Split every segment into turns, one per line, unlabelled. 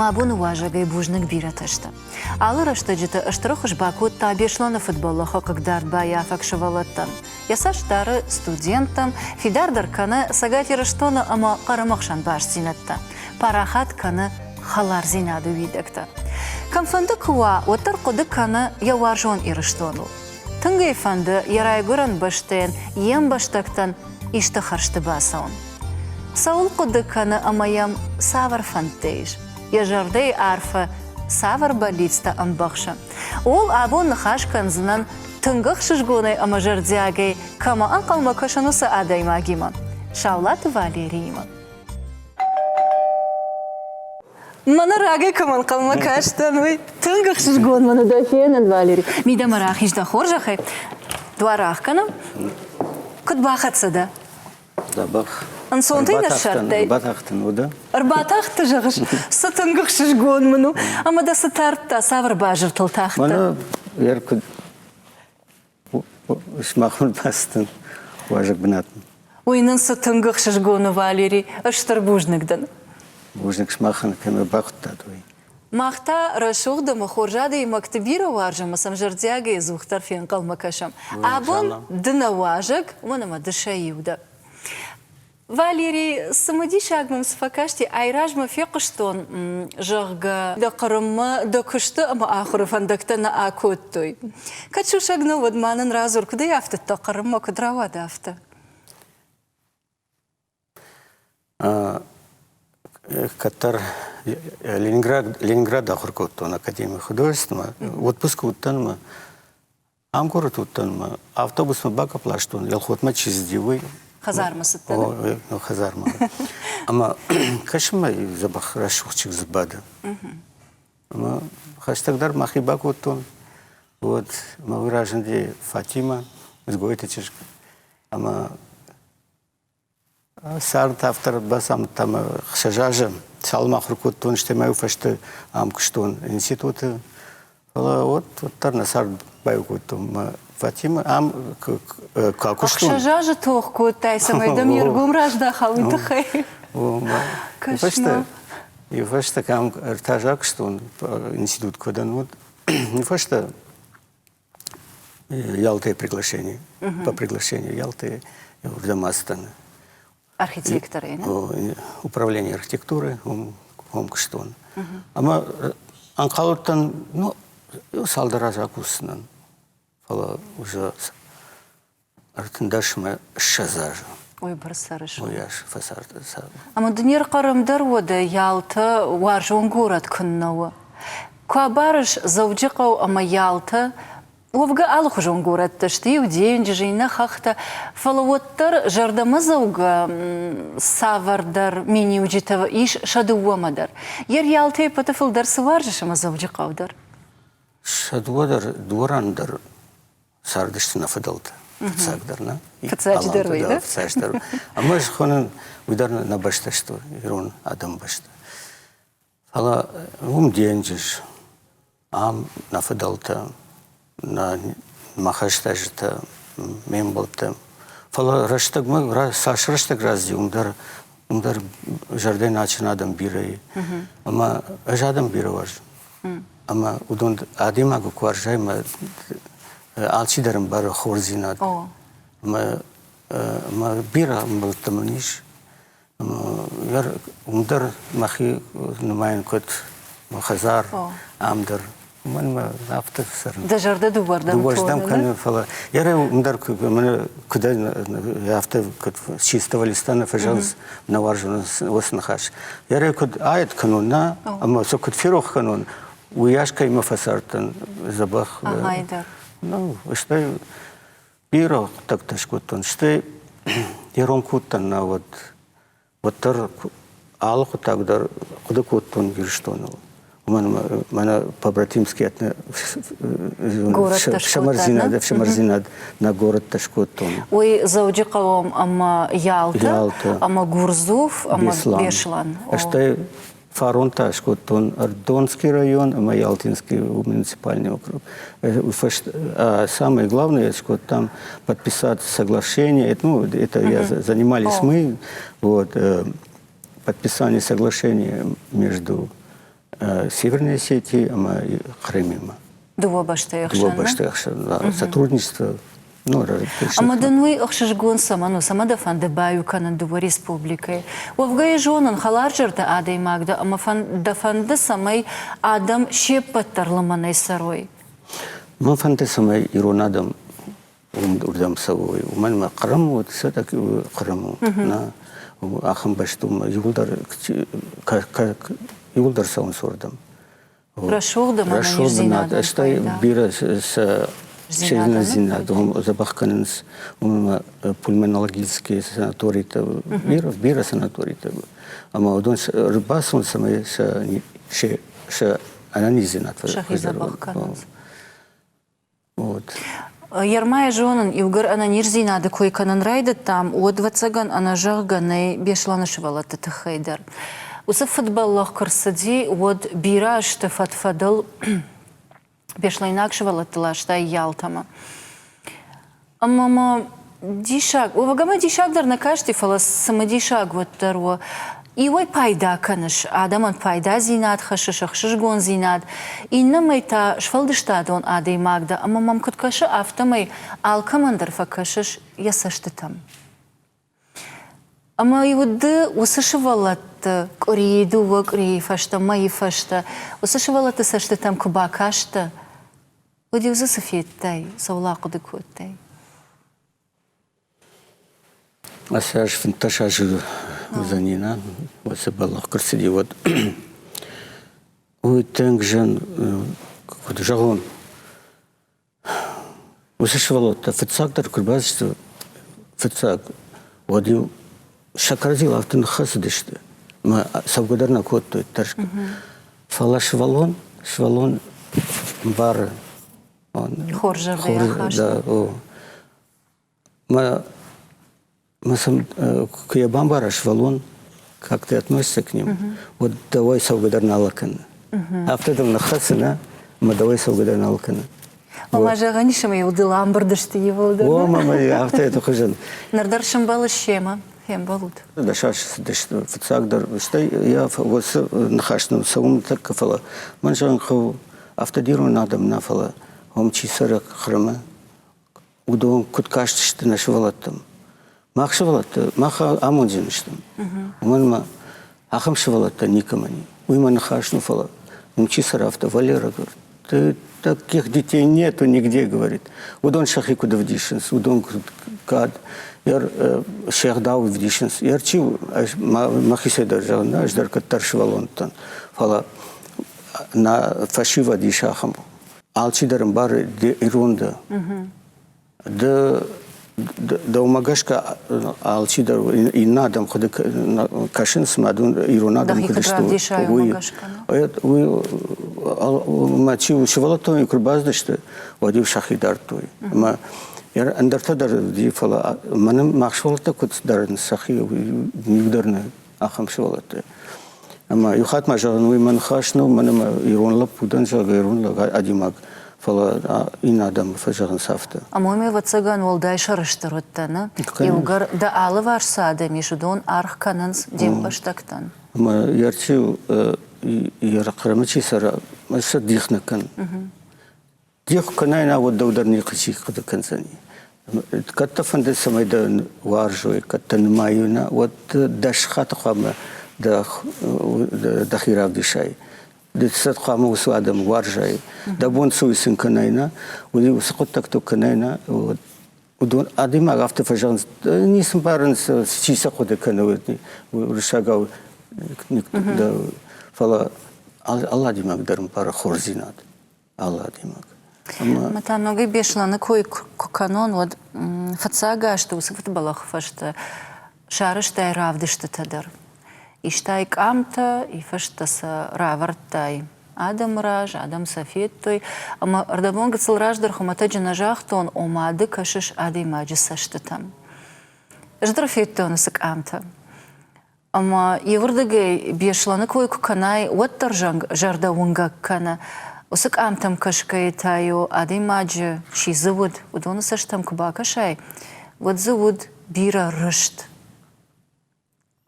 Мӕ абоны уазӕгӕй бузныг бирӕтӕ сты. Алы рӕстӕджыты стыр ӕххуыс бакодта Беслӕны фыдбӕллӕхы хъыгдард баййафӕг сывӕллӕттӕн. Йӕ цӕст дары студенттӕм, фидардӕр кӕны Цӕгат Ирыстоны ӕмӕ Хъырымы хсӕн бастдзинӕдтӕ, парахат кӕны хӕлардзинады уидӕгтӕ. Кӕмфӕнды куы уа, уӕддӕр хъуыды кӕны йӕ уарзон Ирыстоныл. Тынг ӕй фӕнды йӕ райгуырӕн бӕстӕйӕн, йе мбӕстӕгтӕн исты хӕрзты бацӕуын. Цӕуыл хъуыды кӕны ӕмӕ йӕм цавӕр фӕндтӕ ис, йӕ зӕрдӕйы арфы цавӕр бӕллицтӕ ӕмбӕхсы, ууыл абон ныхас кӕндзынӕн тынг ӕхсызгонӕй ӕмӕ зӕрдиагӕй кӕмӕ ӕнхъӕлмӕ кӕсын, уыцы адӕймагимӕ, Саулаты Валериимӕ. Мӕнӕ рагӕй кӕм ӕнхъӕлмӕ кастӕн, уый тынг ӕхсызгон мын у дӕ фенын, Валери. Мидӕмӕ рахиз дӕ хорзӕхӕй. Дуар ӕхгӕнӕм. Куыд бахӕццӕ дӕ?
Дзӕбӕх.
Ӕнцонтӕй нӕ ссардтай?
Ӕрбатахтӕн, уӕдӕ.
Ӕрбатахтӕ, зӕгъыс? Цы тынг ӕхсызгон мын у. Ӕмӕ дӕ цы тардта, цавӕр базыртыл тахтӕ?
Мӕнӕ йӕ куыд сымахмӕ бацыдтӕн уазӕг бынатмӕ.
Уый нын цы тынг ӕхсызгон у, Валери, стыр бузныг дын.
Бузныг сымахӕн, кӕй мӕ бахуыдтат, уый.
Мах та рӕсугъд ӕмӕ хорз адӕймӕгты бирӕ уарзӕм ӕмӕ сӕм зӕрдиагӕй ӕдзухдӕр фенхъӕлмӕ кӕсӕм. Абон ды нӕ уазӕг, уымӕн ӕмӕ ды сӕ иу дӕ. Валерий, цымыдисаг мӕм цы фӕкасти, айразмӕ фехъуыстон, зӕгъгӕ, дӕ Хъырыммӕ дӕ куысты ӕмӕ ахуыры фӕндӕгтӕ нӕ акодтой. Кӕд сусӕг нӕ уӕд ма нын радзур, куыдӕй афтыдтӕ Хъырыммӕ, куыд рауад афтӕ?
Кӕддӕр Ленинград, Ленинград ахуыр кодтон Академийы художествомӕ, отпуск уыдтӕн мӕ Ам город уыдтӕн мӕ автобусмӕ багӕпп ластон, Елхотмӕ чи цыди, уый.
Хӕдзармӕ цыдтӕ?
О, хӕдзармӕ. Ӕмӕ кӕсынмӕ дзӕбӕх рӕсугъд чызг дзы бады. Ӕмӕ хӕстӕгдӕр мӕхи бакодтон. Уӕд мӕ уый разынди Фатимӕ, Дзгойты чызг. Ӕмӕ Цард афтӕ бацамыдта мӕ 6 азы. Цалынмӕ ахуыр кодтон, стӕй ма иу фӕстӕ ам куыстон институты. Фӕлӕ уӕд уӕддӕр нӕ цард баиу кодтон мӕ Фатимӕ ам куы куыстон.
6 азы тох кодтай, цӕмӕй дӕм йе ргом раздаха, уый тыххӕй.
Фӕстӕ, иу фӕстӕ кӕм ӕртӕ азы акуыстон, институт куы дӕн, уӕд фӕстӕ Ялтӕй приглашение. По приглашению Ялты уырдӕм ацыдтӕн.
Архитекторӕй,
не? Управление архитектуры, уым куыстон. Ӕмӕ ӕнхъӕл уыдтӕн, ну, цалдӕр азы акусдзынӕн. Фӕлӕ уже 13 мӕ 20 азы.
Ой, бӕрц цӕрыс.
Уыйас фӕцард.
Ӕмӕ дын не рхъӕрӕм дӕр уӕдӕ Ялтӕ уарзон горӕт куыннӕ у. Куы абарыс Дзӕуджыхъӕу ӕмӕ Ялтӕ, уӕвгӕ алыхуызон горӕттӕ сты, иу денджыз, иннӕ хӕхтӕ, фӕлӕ уӕддӕр зӕрдӕмӕдзӕугӕ цавӕрдӕр миниуджытӕ ис сӕ дыууӕмӕ дӕр. Ер Ялтӕйы ӕппӕты фылдӕр цы уарзыс ӕмӕ Дзӕуджыхъӕу дӕр?
Сӕ дыууӕ дӕр, дыууӕ ран дӕр цардысты нӕ фыдӕлтӕ. Фыццагдӕр, нӕ?
Фыццаджыдӕр уый, да?
Фыццаджыдӕр. Ӕмӕ ӕз хонын, уый дӕр нӕ бӕстӕ сты, ирон адӕмы бӕстӕ. Фӕлӕ уым денджыз, ам нӕ фыдӕлтӕ, нӕ мӕ хӕстӕджытӕ, ме мбӕлттӕ. Фӕлӕ рӕстӕгмӕ, цас рӕстӕг рацыди, уым дӕр уым дӕр зӕрдӕйы начын адӕм бирӕ и. Ӕмӕ ӕз адӕм бирӕ уарзын. Ӕмӕ уыдон адӕймагы куы уарзай, ӕмӕ алчидӕр ӕмбары хорздзинад. Ӕмӕ ӕмӕ бирӕ ӕмбӕлттӕ мын ис. Ӕмӕ уым дӕр мӕхи нымайын куыд мӕ хӕдзар, ам дӕр. Уымӕн мӕ афтӕ цӕрын.
Дӕ зӕрдӕ дыууӕрдӕм
Дыууӕрдӕм кӕны, фӕлӕ йӕ уым дӕр куыд афтӕ куыд чистого листа нӕ фӕзӕгъынц, нӕ уарзын уыцы ныхас. Йӕ куыд ает кӕнон, нӕ, ӕмӕ сӕ куыд ферох кӕнон, уыйас кӕимӕ фӕцардтӕн дзӕбӕх. Ну, стӕй бирӕ хъуыддӕгтӕ скодтон. Стӕй ирон куы уыдтӕн, науӕд уӕддӕр алы хъуыддаг дӕр хъуыды кодтон Ирыстоныл. Уымӕн ӕмӕ мӕнӕ побратимский ӕфсымӕрдзинад, ӕфсымӕрдзинад нӕ горӕттӕ скодтон.
Уый Дзӕуджыхъӕуы ӕмӕ Ялтӕ, ӕмӕ Гурзуф ӕмӕ Беслан.
Стӕй фарон та скодтон Ардонский район ӕмӕ Ялтинский муниципальный округ. Самое главное, скодтам подписать соглашение, ну, это я занимались мы, вот, подписание соглашения между Северной Осетии ӕмӕ Хъырымимӕ.
Дыууӕ бӕстӕйы
ӕхсӕн. Дыууӕ бӕстӕйы ӕхсӕн. Сотрудничество. Ну,
ӕмӕ дын уый ӕхсызгон цӕмӕн у, цӕмӕ дӕ фӕнды баиу кӕнын дыууӕ республикӕйы? Уӕвгӕ йӕ зонын, хӕларзӕрдӕ адӕймаг дӕ ӕмӕ дӕ фӕнды, цӕмӕй адӕм се ппӕт дӕр лымӕнӕй цӕрой.
Мӕн фӕнды, цӕмӕй ирон адӕм уырдӕм цӕуой. Уымӕн ӕмӕ Хъырым уыд, все-таки Хъырым у. Нӕ, ахӕм бӕстӕ у, иууылдӕр иууылдӕр цӕуынц уырдӕм.
Рӕсугъд ӕмӕ
Рӕсугъд стӕй бирӕ сӕ ӕнӕниздзинад дзӕбӕх кӕнынц, уымӕн ӕмӕ пульмонологические санаторитӕ, бирӕ, бирӕ санаторитӕ. Ӕмӕ уыдон ӕрбацӕуынц, цӕмӕй сӕ сӕ ӕнӕниздзинад
сӕхи дзӕбӕх кӕнынц. Вот. Ермайы зонын, иугӕр ӕнӕниздзинады кой кӕнын райдыдтам, уӕд, ӕвӕццӕгӕн, ӕнӕзӕгъгӕ нӕй Беслӕны сывӕллӕтты тыххӕй дӕр. Уыцы фыдбӕллӕх куы рцыди, уӕд бирӕ азты фӕд-фӕдыл беслӕйнаг сывӕллӕтты ластай Ялтӕмӕ. Ӕмӕ ма диссаг, уӕвгӕ мӕ диссаг дӕр нӕ касти, фӕлӕ цымыдисаг уӕддӕр у. Иуӕй пайда кӕныс, адӕмӕн пайдадзинад хӕссыс, ӕхсызгондзинад, иннӕмӕй та сфӕлдыстадон адӕймаг дӕ ӕмӕ мӕм куыд кӕсы, афтӕмӕй алкӕмӕн дӕр фӕкӕсыс йӕ цӕстытӕм. Ӕмӕ-иу ды уыцы сывӕллӕтты къуырийы, дыууӕ къуырийы фӕстӕ, мӕйы фӕстӕ уыцы сывӕллӕтты цӕстытӕм куы бакастӕ, уӕд-иу дзы цы федтай, цӕуыл ахъуыды кодтай?
Ацы аз 15 азы уыдзӕни, нӕ? Уыцы бӕллӕх куы рцыди, уӕд. Уый тынг зын, куыд зӕгъон, Уыцы сывӕллӕттӕ фыццагдӕр куы рбацыдысты, фыццаг, уӕд-иу сӕ кӕрӕдзийыл афтӕ ныххӕцыдысты, ӕмӕ цӕугӕ дӕр нӕ кодтой тӕрсгӕ. Фӕлӕ сывӕллон, сывӕллон ӕмбары.
Хорз зӕрдӕйы ахаст.
Мӕ Мӕ сын куы йӕ бамбара сывӕллон, как ты относишься к ним, уӕд дӕуӕй цӕугӕ дӕр нал кӕны. Афтӕ дыл ныххӕцы, нӕ, ӕмӕ дӕуӕй цӕугӕ дӕр нал кӕны.
Ома зӕгъӕн ис, ӕмӕ-иу дыл амбырд сты иууылдӕр.
О, мамӕ, афтӕ это хуызӕн.
Ныр дӕр сымбӕлыс семӕ, фембӕлут.
Дӕс азы цыдысты фыццагдӕр, стӕй йӕ уыцы ныхас ныл цӕуын тӕккӕ, фӕлӕ мӕн зӕгъын хъӕуы, афтӕ ирон адӕм нӕ, фӕлӕ уым чи цӕры Хъырымы, уыдон куыд кастысты нӕ сывӕллӕттӕм. Мах сывӕллӕттӕ, мах амондджын стӕм. Уымӕн ӕмӕ ахӕм сывӕллӕттӕ никӕмӕн и. Уый мӕ ныхас ну, фӕлӕ уым чи цӕры, афтӕ Валера говорит, ты таких детей нету нигде, говорит. Уыдон сӕхи куыд ӕвдисынц, уыдон куыд кад, се гъдау ӕвдисынц. Ӕрчи мӕхицӕй дӕр зӕгъын, ӕз дӕр кӕддӕр сывӕллон дӕн, фӕлӕ нӕ фӕсивӕд ис ахӕм. Алчидӕр ӕмбары ирон дӕ. Ды дӕумӕ гӕсгӕ алчидӕр иннӕ адӕм хъуыды кӕсынц, мӕ ирон адӕм куыд сты, уый. Уый мӕ чи сывӕллӕттӕм куы рбацыдысты, уӕд-иу сӕхи дардтой. Ӕмӕ ӕндӕртӕ дӕр уыди, фӕлӕ мӕнӕ мах сывӕллӕттӕ куыд дарынц сӕхи, иу дӕр нӕ ахӕм сывӕллӕттӕ. Ӕмӕ иу хатт ма зӕгъын, уый мӕ ныхас нӕу, мӕн ӕмӕ ирон лӕппу дӕн, зӕгъгӕ, ирон лӕг, адӕймаг, фӕлӕ иннӕ адӕмы фӕзӕгъынц афтӕ.
Ӕмӕ уымӕй, ӕвӕццӕгӕн, уӕлдай сӕрыстыр уыдтӕ, нӕ? Иугӕр дӕ алыварс цы адӕм ис, уыдон аргъ кӕнынц де мбӕстӕгтӕн.
Ӕмӕ Ерчи Хъырымы чи цӕра, сӕ дих нӕ кӕны. Дих куы кӕнай, на уӕд дӕу дӕр никуы хъуыды кӕндзӕни. Кӕд дӕ фӕнды, цӕмӕй дӕ уарзой, кӕд дӕ нымайой, на уӕд дӕс хатты хъуамӕ дӕхи равдисай. Ды цӕд хъуамӕ уыцы адӕмы уарзай. Дӕ бон цы у сын кӕнай, на уыцы хъуыддӕгтӕ кӕнай, на уыдон адӕймаг афтӕ фӕзӕгъынц, ницы мбарынц, чи сӕ хъуыды кӕны уырыссагау, фӕлӕ алы адӕймаг дӕр ӕмбары хорздзинад. алы адӕймаг.
Ӕмӕ та ногӕй Беслӕны кой куы кӕнон, уӕд фыццаг азты уыцы фыдбӕллӕхы фӕстӕ сарӕзтай равдыстытӕ дӕр. Истай къамтӕ, фӕстӕ сӕ равӕрдтай адӕмы раз, адӕм сӕ федтой. Ӕмӕ ӕрдӕбон гыццыл раздӕр хуымӕтӕджы нӕ загътон, ома ды кӕсыс адӕймаджы цӕстытӕм. Ӕз дӕр федтон уыцы къамтӕ. Ӕмӕ иуырдыгӕй Беслӕны кой куы кӕнай, уӕддӕр зӕрдӕ уынгӕг кӕны. Уыцы къамтӕм кӕсгӕйӕ та-иу адӕймаджы, чи дзы уыд, уыдоны цӕстӕм куы бакӕсай, уӕд дзы уыд бирӕ рыст.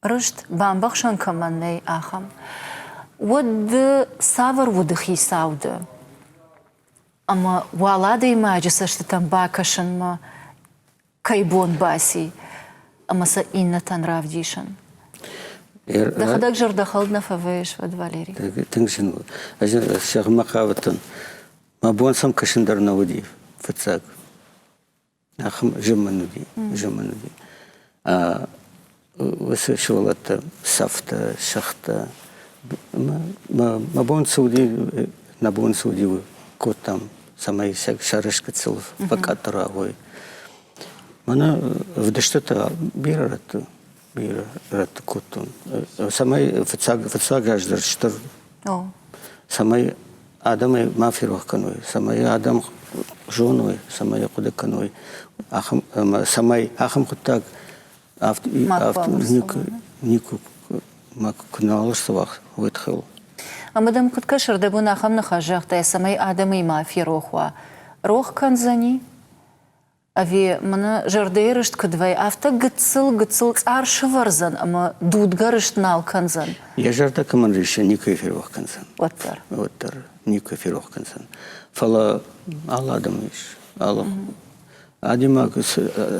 Рыст, бамбӕхсӕн кӕмӕн нӕй, ахӕм. Уӕд ды цавӕр уды хицау дӕ? Ӕмӕ уал адӕймаджы цӕстытӕм бакӕсынмӕ кӕй бон баци ӕмӕ сӕ иннӕтӕн равдисын? Дӕхӕдӕг зӕрдӕхӕлд нӕ фӕвӕййыс, уӕд, Валерий?
Тынг зын у. Ӕз зӕгъынмӕ хъавыдтӕн. Мӕ бон сӕм кӕсын дӕр нӕ уыди фыццаг. Ахӕм зын мын уыди, зын мын уыди. Уыцы сывӕллӕттӕ цӕфтӕ, сӕгътӕ. Мӕ бон цы уыди, нӕ бон цы уыди, кодтам, цӕмӕй сӕ рӕсгӕцыл фӕкъаддӕр уой. Мӕнӕ ӕвдыстытӕ бирӕ рӕтты, бирӕ рӕтты кодтон. Цӕмӕй фыццаг, фыццаг аз дӕр стыр, цӕмӕй адӕмӕй ма ферох кӕной, цӕмӕй адӕм зоной, цӕмӕй хъуыды кӕной, ахӕм, ӕмӕ цӕмӕй ахӕм хъуыддаг никуы куы нал ӕрцӕуа, уый тыххӕй.
Ӕмӕ дӕм куыд кӕсы, ӕрдӕбон ахӕм ныхас загътай, цӕмӕй адӕмӕй ма ферох уа? Рох кӕндзӕни? Ӕви мӕнӕ зӕрдӕйы рыст куыд вӕййы, афтӕ гыццыл-гыццыл цъар сывӕрдзӕн ӕмӕ дудгӕ рыст нал кӕндзӕн?
Йӕ зӕрдӕ кӕмӕн риссы, никуы ферох кӕндзӕн.
Уӕддӕр.
Уӕддӕр никуы ферох кӕндзӕн. Фӕлӕ алы адӕм ис. Алы адӕймаг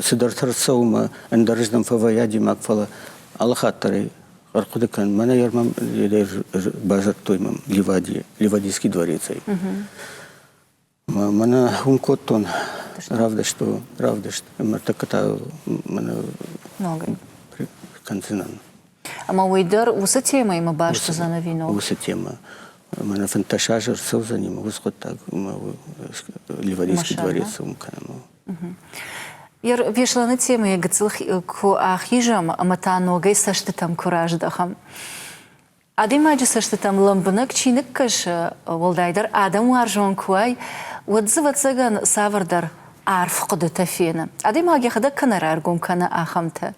цыдӕртӕ рцӕуы мӕ ӕндӕрыздӕм фӕвӕййы адӕймаг, фӕлӕ алы хатт дӕр ӕрхъуыды кӕн. Мӕнӕ базыдтой мӕм Ливадийы, Ливадийский дворецӕй. Мӕнӕ уым кодтон равдыст, равдыст ӕмӕ тӕккӕ та мӕнӕ
ногӕй
кӕндзынӕн.
Ӕмӕ уый дӕр уыцы темӕимӕ баст уыдзӕн ӕви ног?
Уыцы темӕ. Мӕнӕ 15 азы ӕрцӕудзӕни мӕ уыцы хъуыддаг Ливадийский дворец уым кӕнӕм.
Беслӕны темӕйы гыццыл куы ахизӕм ӕмӕ та ногӕй цӕстытӕм куы раздӕхӕм. Адӕймаджы цӕстытӕм лӕмбынӕг чи ныккӕсы, уӕлдайдӕр адӕмуарзон куы уай, уӕд дзы, ӕвӕццӕгӕн, цавӕрдӕр арф хъуыдытӕ фены. Адӕймаг йӕхӕдӕг кӕнӕ раргом кӕны ахӕмтӕ.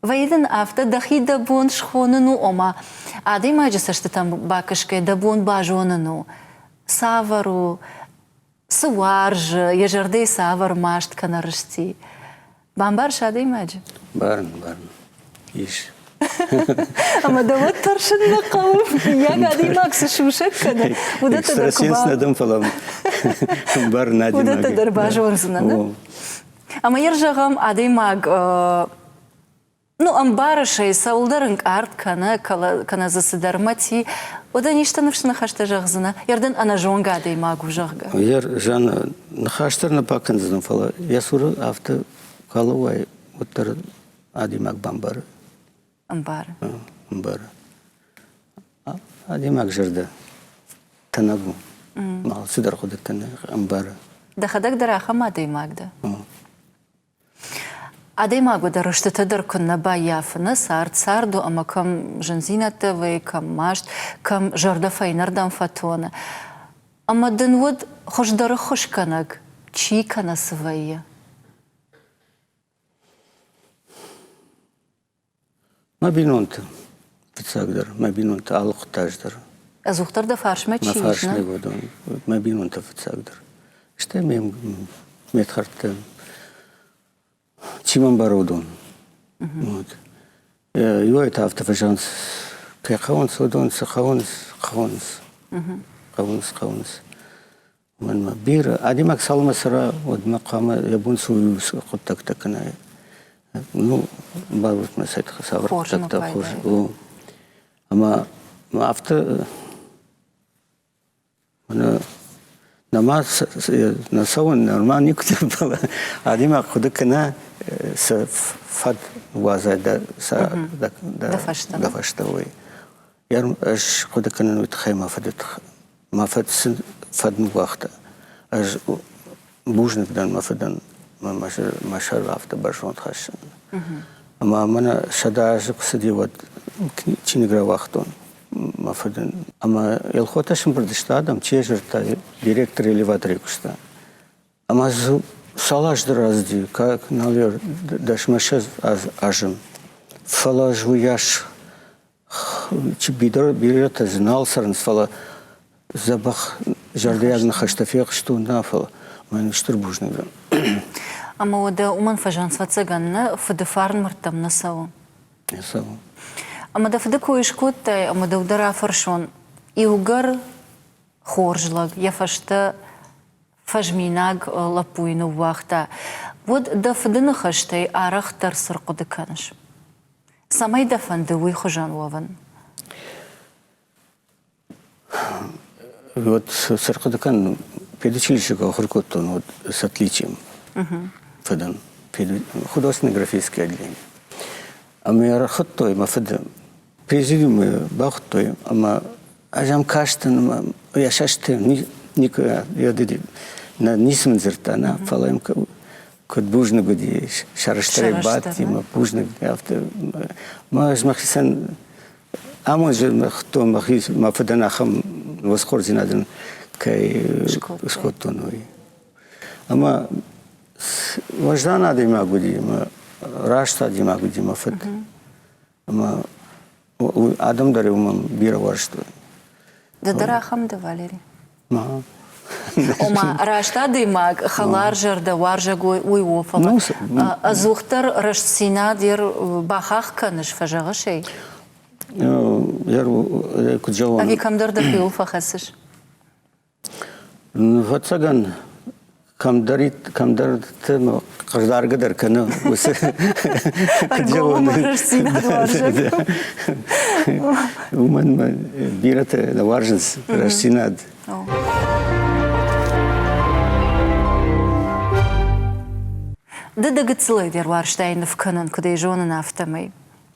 Вӕййы дын афтӕ, дӕхи дӕ бон схонын у, ома адӕймаджы цӕстытӕм бакӕсгӕйӕ дӕ бон базонын у, цавӕр у, Цы уарзы, йӕ зӕрдӕйы цавӕр маст кӕнӕ рысти? Бамбарыс адӕймаджы?
Барын, барын. Ис.
Ӕмӕ дӕ уӕд тӕрсын нӕ хъӕуы, мыййаг адӕймаг цы сусӕг кӕны, уыдӕттӕ дӕр куы
Экстрасенс нӕ дӕн, фӕлӕ барын адӕймаджы.
Уыдӕттӕ дӕр базондзынӕ, нӕ? Ӕмӕ йӕ зӕгъӕм, адӕймаг Ну, ӕмбарыс ӕй, цӕуылдӕр ӕнкъард кӕны, кӕнӕ дзы цыдӕр мӕти, уӕд ын исты ныфсы ныхӕстӕ зӕгъдзынӕ, йе рдын ӕнӕзонгӕ адӕймаг у, зӕгъгӕ.
Йе Жанна, ныхас дӕр нӕ бакӕндзынӕн, фӕлӕ йӕ цуры афтӕ куы уӕддӕр адӕймаг бамбары.
Ӕмбары.
Ӕмбары. Адӕймаг зӕрдӕ тӕнӕг у. Алцыдӕр хъуыды кӕны, ӕмбары.
Дӕхӕдӕг дӕр ахӕм адӕймаг дӕ? Адӕймаг уӕдӕ рыстытӕ дӕр куыннӕ баййафы, нӕ цард цард у ӕмӕ кӕм зындзинӕдтӕ вӕййы, кӕм маст, кӕм зӕрдӕ фӕйнӕрдӕм фӕтоны. Ӕмӕ дын уӕд хуыздӕр ӕххуысгӕнӕг чи кӕнӕ цы вӕййы?
Мӕ бинонты, фыццагдӕр, мӕ бинонты алы хъуыддаджы дӕр.
Ӕдзухдӕр дӕ фарсмӕ чи
ис? Мӕ фарсмӕ уыдон, мӕ бинонтӕ фыццагдӕр. Стӕй ме ме фхӕрдтӕ, чи мӕм бары, уыдон. Вот. Иуӕй та афтӕ фӕзӕгъынц, кӕй хъӕуынц, уыдон цы хъӕуынц, хъӕуынц. Хъӕуынц, хъӕуынц. Мӕнмӕ бирӕ адӕймаг цалынмӕ цӕра, уӕдмӕ хъуамӕ йӕ бон цы у хъуыддӕгтӕ кӕна. Ну, бавӕрдмӕ сӕ цавӕр хъуыддӕгтӕ хорз у. Ӕмӕ афтӕ мӕнӕ нӕма нӕ цӕуын нырма никуы фӕлӕ адӕймаг хъуыды кӕна цы фӕд уадза дӕ дӕ фӕстӕ, уый. Ӕз хъуыды кӕнын уый тыххӕй мӕ фыды тыххӕй. Мӕ фыд цы фӕд ныууагъта, ӕз бузныг дӕн мӕ фыдӕн, мӕ сӕр афтӕ бӕрзонд хӕссын. Ӕмӕ мӕнӕ 100 азы куы цыди, уӕд чиныг рауагътон мӕ фыдӕн. Ӕмӕ Елхотӕ сымбырд сты адӕм, чи зыдта, директор элеваторӕй куыста. Ӕмӕ дзы цал азы рацыди, нал дӕсмӕ ссӕдз азы. Фӕлӕ ӕз уыйас бирӕтӕ дзы нал цӕрынц, фӕлӕ дзӕбӕх зӕрдиаг ныхӕстӕ фехъуыстон, нӕ, фӕлӕ мӕн стыр бузныг дӕн.
Ӕмӕ уӕдӕ уымӕн фӕзӕгъынц, ӕвӕццӕгӕн, нӕ фыды фарн мӕрдтӕм нӕ цӕуы.
Нӕ цӕуы.
Ӕмӕ дӕ фыды кой скодтай, ӕмӕ дӕу дӕр афӕрсон. Иугӕр хорз лӕг йӕ фӕстӕ фӕзминаг лӕппуйы ныууагъта, уӕд дӕ фыды ныхӕстӕй арӕхдӕр цы рхъуыды кӕныс? Цӕмӕй дӕ фӕнды уый хуызӕн уӕвын?
Вот цы рхъуыды кӕнын, педучилище куы ахуыр кодтон, уӕд с отличием фӕдӕн художественно-графическое отделение. Ӕмӕ йӕ рахуыдтой мӕ фыды. Президиумы бахуыдтой ӕмӕ ӕз ӕм кастӕн ӕмӕ йӕ сӕсты никуы ницы мын дзырдта, нӕ, фӕлӕ йӕм куыд бузныг уыди, сӕрыстырӕй бадти мӕ бузныг, афтӕ. Мӕ ӕз мӕхицӕн амонд хуыдтон мӕхи мӕ фыдӕн ахӕм уӕзхордзинад кӕй скодтон, уый. Ӕмӕ уӕздан адӕймаг уыди ӕмӕ раст адӕймаг уыди мӕ фыд. Ӕмӕ адӕм дӕр уымӕн бирӕ уарзтой.
Ды дӕр ахӕм дӕ, Валери? Ома, раст адӕймаг, хӕларзӕрдӕ, уарзӕгой уый у, фӕлӕ ӕдзухдӕр рӕстдзинад бахахх кӕныс, фӕзӕгъыс ӕй?
Куыд зӕгъон?
Ӕви кӕмдӕр дӕхиуыл фӕхӕцыс?
Ӕвӕццӕгӕн, кӕмдӕрид кӕмдӕрты хъыздаргӕ дӕр кӕны уыцы уымӕн бирӕтӕ нӕ уарзынц рӕстдзинад.
Ды дӕ гыццылӕй дӕр уарзтай ныв кӕнын, куыд ӕй зонын, афтӕмӕй.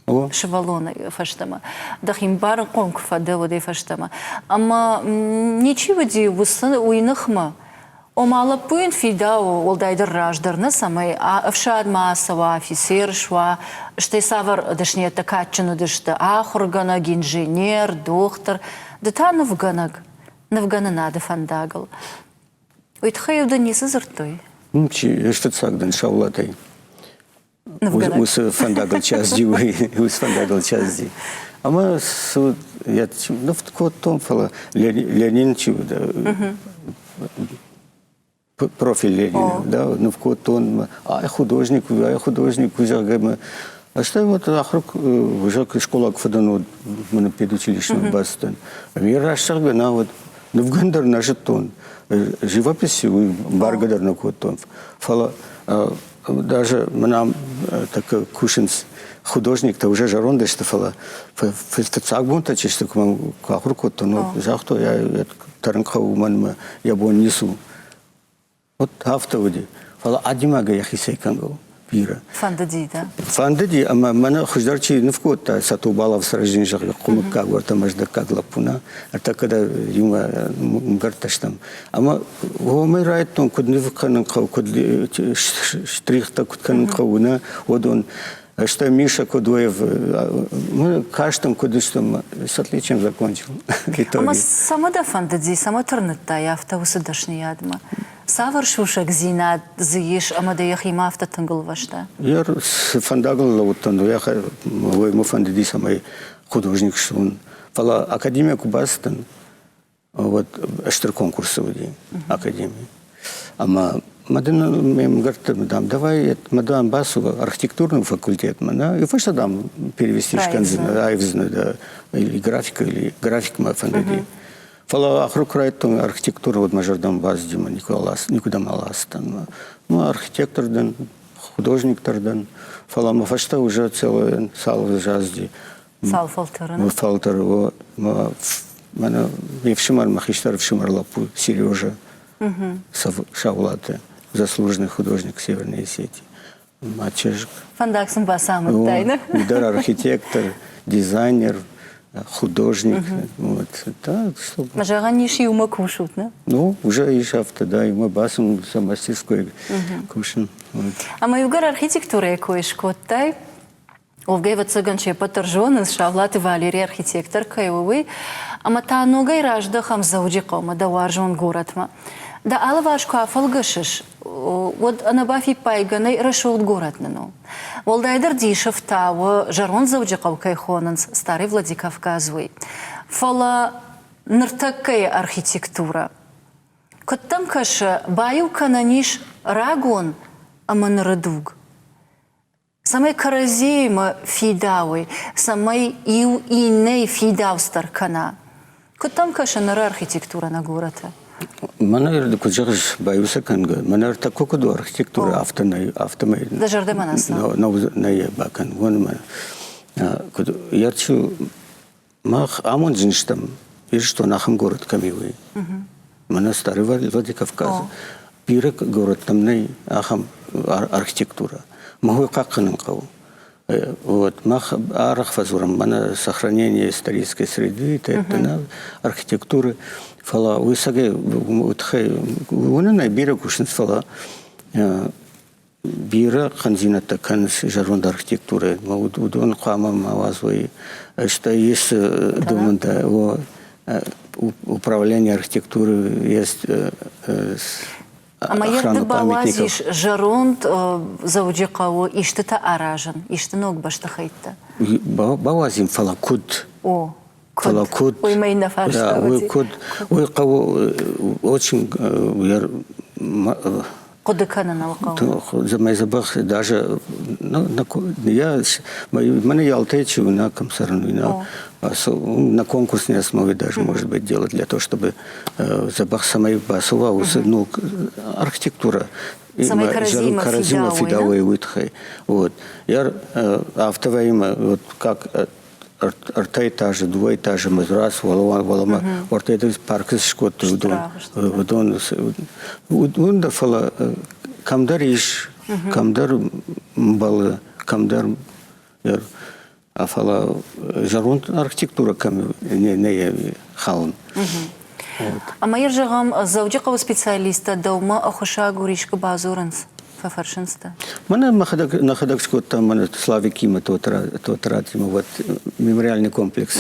Сывӕллоны фӕстӕмӕ. Дӕхи мбарынхъом куы фӕдӕ, уӕдӕй фӕстӕмӕ. Ӕмӕ ничи уыди уыцы уый ныхмӕ. Ома лӕппу йын фидауы, уӕлдайдӕр раздӕр нӕ, цӕмӕй ӕфсадмӕ ацӕуа, офицер суа, стӕй цавӕр дӕсныйӕдтӕ кадджын уыдысты, ахуыргӕнӕг, инженер, дохтыр, ды та нывгӕнӕг, нывгӕнынады фӕндагыл. Уый тыххӕй-иу дын ницы дзырдтой?
Чи, фыццаг дын Саулатӕй. Уыцы фӕндагыл чи ацыди, уыцы фӕндагыл чи ацыди. Ӕмӕ цы йӕ ныфт кодтон, фӕлӕ Ленин чи уыд, профиль Ленина, да, ныв кодтон, ай художник, ай художник, зӕгъгӕ, мӕ стӕй вот ахуыр уже школа куы фӕдӕн, уӕд мӕнӕ педучилищемӕ бацыдтӕн. Ӕмӕ раст зӕгъгӕ, нӕ, вот нывгӕн дӕр нӕ зыдтон, живописи уый бӕргӕ дӕр нӕ кодтон, фӕлӕ даже мӕнӕ так кусынц художниктӕ уже зӕронд сты, фӕлӕ фыццаг бонтӕ чи сты, куы мӕм куы ахуыр кодтон, уӕд загътой, тӕрын хъӕуы, уымӕн ӕмӕ йӕ бон ницы у. Вот афтӕ уыди. Фӕлӕ адӕймагӕй йӕхицӕй кӕнгӕ у бирӕ.
Фӕндыди дӕ?
Фӕндыди, ӕмӕ мӕнӕ хуыздӕр чи ныв кодта, Сатубалов Сражин, зӕгъгӕ, хъуымыккаг уӕртӕ мӕздӕггаг лӕппу нӕ, ӕртӕккӕ дӕр иумӕ мгӕрттӕ стӕм. Ӕмӕ уымӕй райдтон, куыд ныв кӕнын хъӕуы, куыд штрихтӕ куыд кӕнын хъӕуы, нӕ, уыдон. Стӕй Миша Кудоев, мы кастӕм, куыд стӕм, с отличием закончил.
Ӕмӕ цӕмӕ дӕ фӕндыди, цӕмӕ тырныдтай афтӕ уыцы дӕсныйадмӕ? Цавӕр сусӕгдзинад дзы ис ӕмӕ дӕ йӕхимӕ афтӕ тынг ӕлвӕста?
Цы фӕндагыл лӕууыдтӕн, уый мӕ фӕндыди, цӕмӕй художник суын. Фӕлӕ академийӕ куы бацыдтӕн, вот стыр конкурсы уыди академийы. Ӕмӕ мӕ дын ме мгӕртты, дам, давай, мӕ дам, бацу архитектурный факультетмӕ, да, и фӕстӕ, дам, перевести скӕндзынӕ, аивдзынӕ да, или графика, или графикмӕ фӕндыди. Фӕлӕ ахуыр куы райдыдтон архитектурӕ, уӕд мӕ зӕрдӕмӕ бацыди, мӕ никуыдӕм аласдӕн. Ну, архитектор дӕн, художник дӕр дӕн, фӕлӕ мӕ фӕстӕ уже целое цал азди
Цал фӕлтӕры?
Фӕлтӕры. Мӕнӕ ме фсымӕр, мӕ хистӕр ӕфсымӕр лӕппу Сережа Саулаты, заслуженный художник Северной Осетии. Мӕ чызг.
Фӕндаг сын бацамыдтай, нӕ?
Уый дӕр архитектор, дизайнер, художник. Вот, так,
чтобы... Зӕгъӕн ис, иумӕ кусут, нӕ?
Ну, уже ис афтӕ, да, иумӕ бацым сӕ мастерской кусын.
Ӕмӕ иугӕр архитектурӕйы кой скодтай, Уӕвгӕ, ӕвӕццӕгӕн, се ппӕт дӕр зонынц, Саулаты Валерий архитектор кӕй у, уый. Ӕмӕ та ногӕй раздӕхӕм Дзӕуджыхъӕумӕ, дӕ уарзон горӕтмӕ. Дӕ алыварс куы афӕлгӕсыс, уӕд ӕнӕбафиппайгӕ нӕй рӕсугъд горӕт нын у. Уӕлдайдӕр дисы фтауы, зӕронд Дзӕуджыхъӕу кӕй хонынц Старый Владикавказ, уый. Фӕлӕ ныртӕккӕйы архитектурӕ куыд дӕм кӕсы, баиу кӕнӕн ис рагон ӕмӕ ныры дуг? Цӕмӕй кӕрӕдзиимӕ фидауой, цӕмӕй иу иннӕйы фидауцдӕр кӕна. Куыд дӕм кӕсы ныры архитектурӕ нӕ горӕты?
Мӕнӕ куыд зӕгъыс, баиу кӕнгӕ, мӕнӕ ӕртӕккӕ куыд у архитектурӕ, афтӕ нӕй, афтӕмӕй.
Дӕ зӕрдӕмӕ нӕ цӕуы?
Нӕ йӕ бакӕн. Уымӕн куыд Ерчу мах амондджын стӕм, Ирыстон ахӕм город кӕм и, уый. Мӕнӕ Старый Владикавказ. Бирӕ городтӕм нӕй ахӕм архитектурӕ. Мах уый хъахъхъӕнын хъӕуы. Вот, мах арӕх фӕдзурӕм мӕнӕ сохранение исторической среды, это архитектуры, фӕлӕ уый цӕгӕй уый тыххӕй уынын ӕй бирӕ кусынц, фӕлӕ бирӕ хъӕндзинӕдтӕ кӕнынц зӕронд архитектурӕйы. Уыдон хъуамӕ ма уадзой. Стӕй ис домӕнтӕ управление архитектуры есть
Ӕмӕ йӕ ды бауадзис зӕронд Дзӕуджыхъӕуы истытӕ аразын, исты ног бӕстыхӕйттӕ?
Бауадзин, фӕлӕ куыд?
О,
Фӕлӕ куыд?
Уый мӕ иннӕ фарста
уый куыд? Уый хъӕуы очень
хъуыды кӕнын ыл хъӕуы.
Мӕ дзӕбӕх даже я мӕнӕ Ялтӕй чи у, на кӕм цӕрын, на конкурсной основе даже, может быть, делать для того, чтобы дзӕбӕх цӕмӕй бацӕуа уыцы ног архитектурӕ
цӕмӕй
кӕрӕдзимӕ фидауой, уый тыххӕй. Вот. Я афтӕ вӕййы, вот как ӕртӕ этажы, дыууӕ этажы раз уӕлӕмӕ уӕртӕ паркы скодтой уыдон. Уыдон уыдон дӕр, фӕлӕ кӕмдӕр ис, кӕмдӕр мбӕлы, кӕмдӕр Фӕлӕ зӕронд архитектурӕ кӕм нӕ халын.
Ӕмӕ йӕ зӕгъӕм, Дзӕуджыхъӕуы специалисттӕ дӕумӕ ӕххуысагур искуы бадзурынц, фӕфӕрсынц дӕ?
Мӕнӕ мӕхӕдӕг нӕхӕдӕг скодтам мӕнӕ Славикимӕ Тотратимӕ вот мемориальный комплекс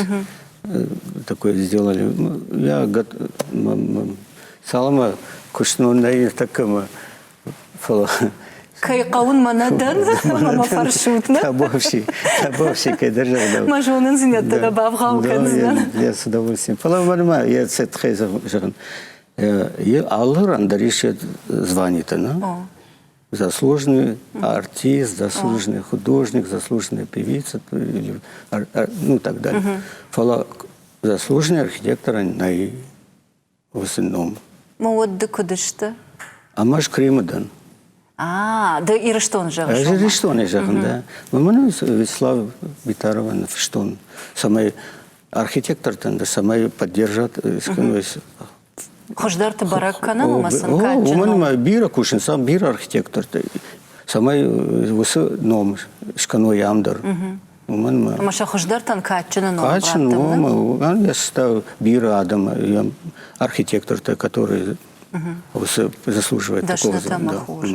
такой сделали. Я цалынмӕ куыстон нӕ ныртӕккӕ мӕ Фӕлӕ
Кӕй хъӕуын мӕ нӕ дӕн, ӕмӕ мӕ фӕрсут, нӕ?
Табуафси, табуафси, кӕйдӕр зӕгъдау.
Мӕ зонындзинӕдтӕ дӕ бавгъау кӕндзынӕн.
Я с удовольствием. Фӕлӕ мӕнмӕ йӕ цӕттӕ зӕгъын, алы ран дӕр ис званитӕ, нӕ? Заслуженный артист, заслуженный художник, заслуженная певица, или, ну так далее. Фӕлӕ заслуженный архитектор нӕй уыцы ном.
Ма уӕд ды куыд сты?
Ӕмӕ ӕз Кремы дӕн.
А, ды Ирыстоны зӕгъыс?
Ӕз Ирыстоны зӕгъын, да. Мӕнӕ Вячеслав Битарова ныффыстон, цӕмӕй архитектортӕн дӕр цӕмӕй поддержат
Хуыздӕрты бӕрӕг кӕнӕм ӕмӕ сын кадджын
Уымӕн ӕмӕ бирӕ кусынц ам бирӕ архитектортӕ, цӕмӕй уыцы ном скӕной ам дӕр. Уымӕн ӕмӕ
Ӕмӕ сӕ хуыздӕртӕн кадджыны ном
Кадджын ном, я считаю, бирӕ адӕм, архитектортӕ, которые заслуживают такого.
Дӕснытӕ ӕмӕ хорз.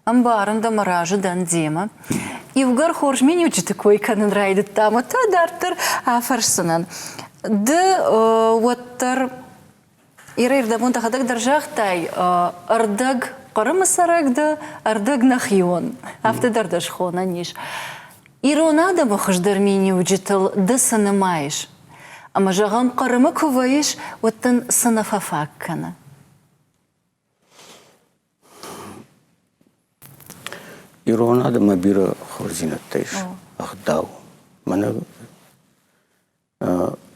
Ӕмбарын дӕ мӕ разы дӕн демӕ. Иугӕр хорз миниуджыты кой кӕнын райдыдта ӕмӕ та дарддӕр афӕрсдзынӕн. Ды уӕддӕр Ирӕ, ӕрдӕбон дӕхӕдӕг дӕр загътай, ӕрдӕг Хъырымы цӕрӕг дӕ, ӕрдӕг нӕхион. Афтӕ дӕр дӕ схонӕн ис. Ирон адӕмы хуыздӕр миниуджытыл ды цы нымайыс? Ӕмӕ, зӕгъӕм, Хъырымы куы вӕййыс, уӕд дын цы нӕ фӕфаг кӕны?
Ирон адӕммӕ бирӕ хорздзинӕдтӕ ис. Ӕгъдау. Мӕнӕ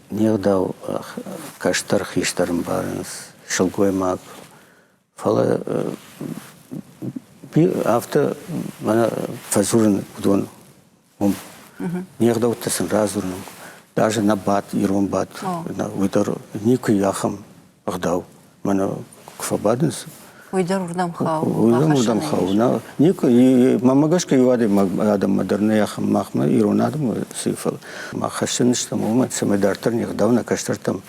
Не гъдау кӕстӕр хистӕр ӕмбарынц, сылгоймаг. Фӕлӕ афтӕ мӕнӕ фӕдзурын уыдон уым. Не гъдӕуттӕ сын радзурын, даже нӕ бадт, ирон бадт, уый дӕр никуы ахӕм ӕгъдау. Мӕнӕ куы фӕбадынц,
Уый дӕр уырдӕм хауы.
Уый дӕр уырдӕм хауы. Никуы, мӕнмӕ гӕсгӕ иу адӕймаг адӕммӕ дӕр нӕй ахӕм махмӕ ирон адӕммӕ цы фӕлӕ мах хӕссын стӕм уымӕн, цӕмӕй дарддӕр не гъдау нӕ кӕстӕртӕм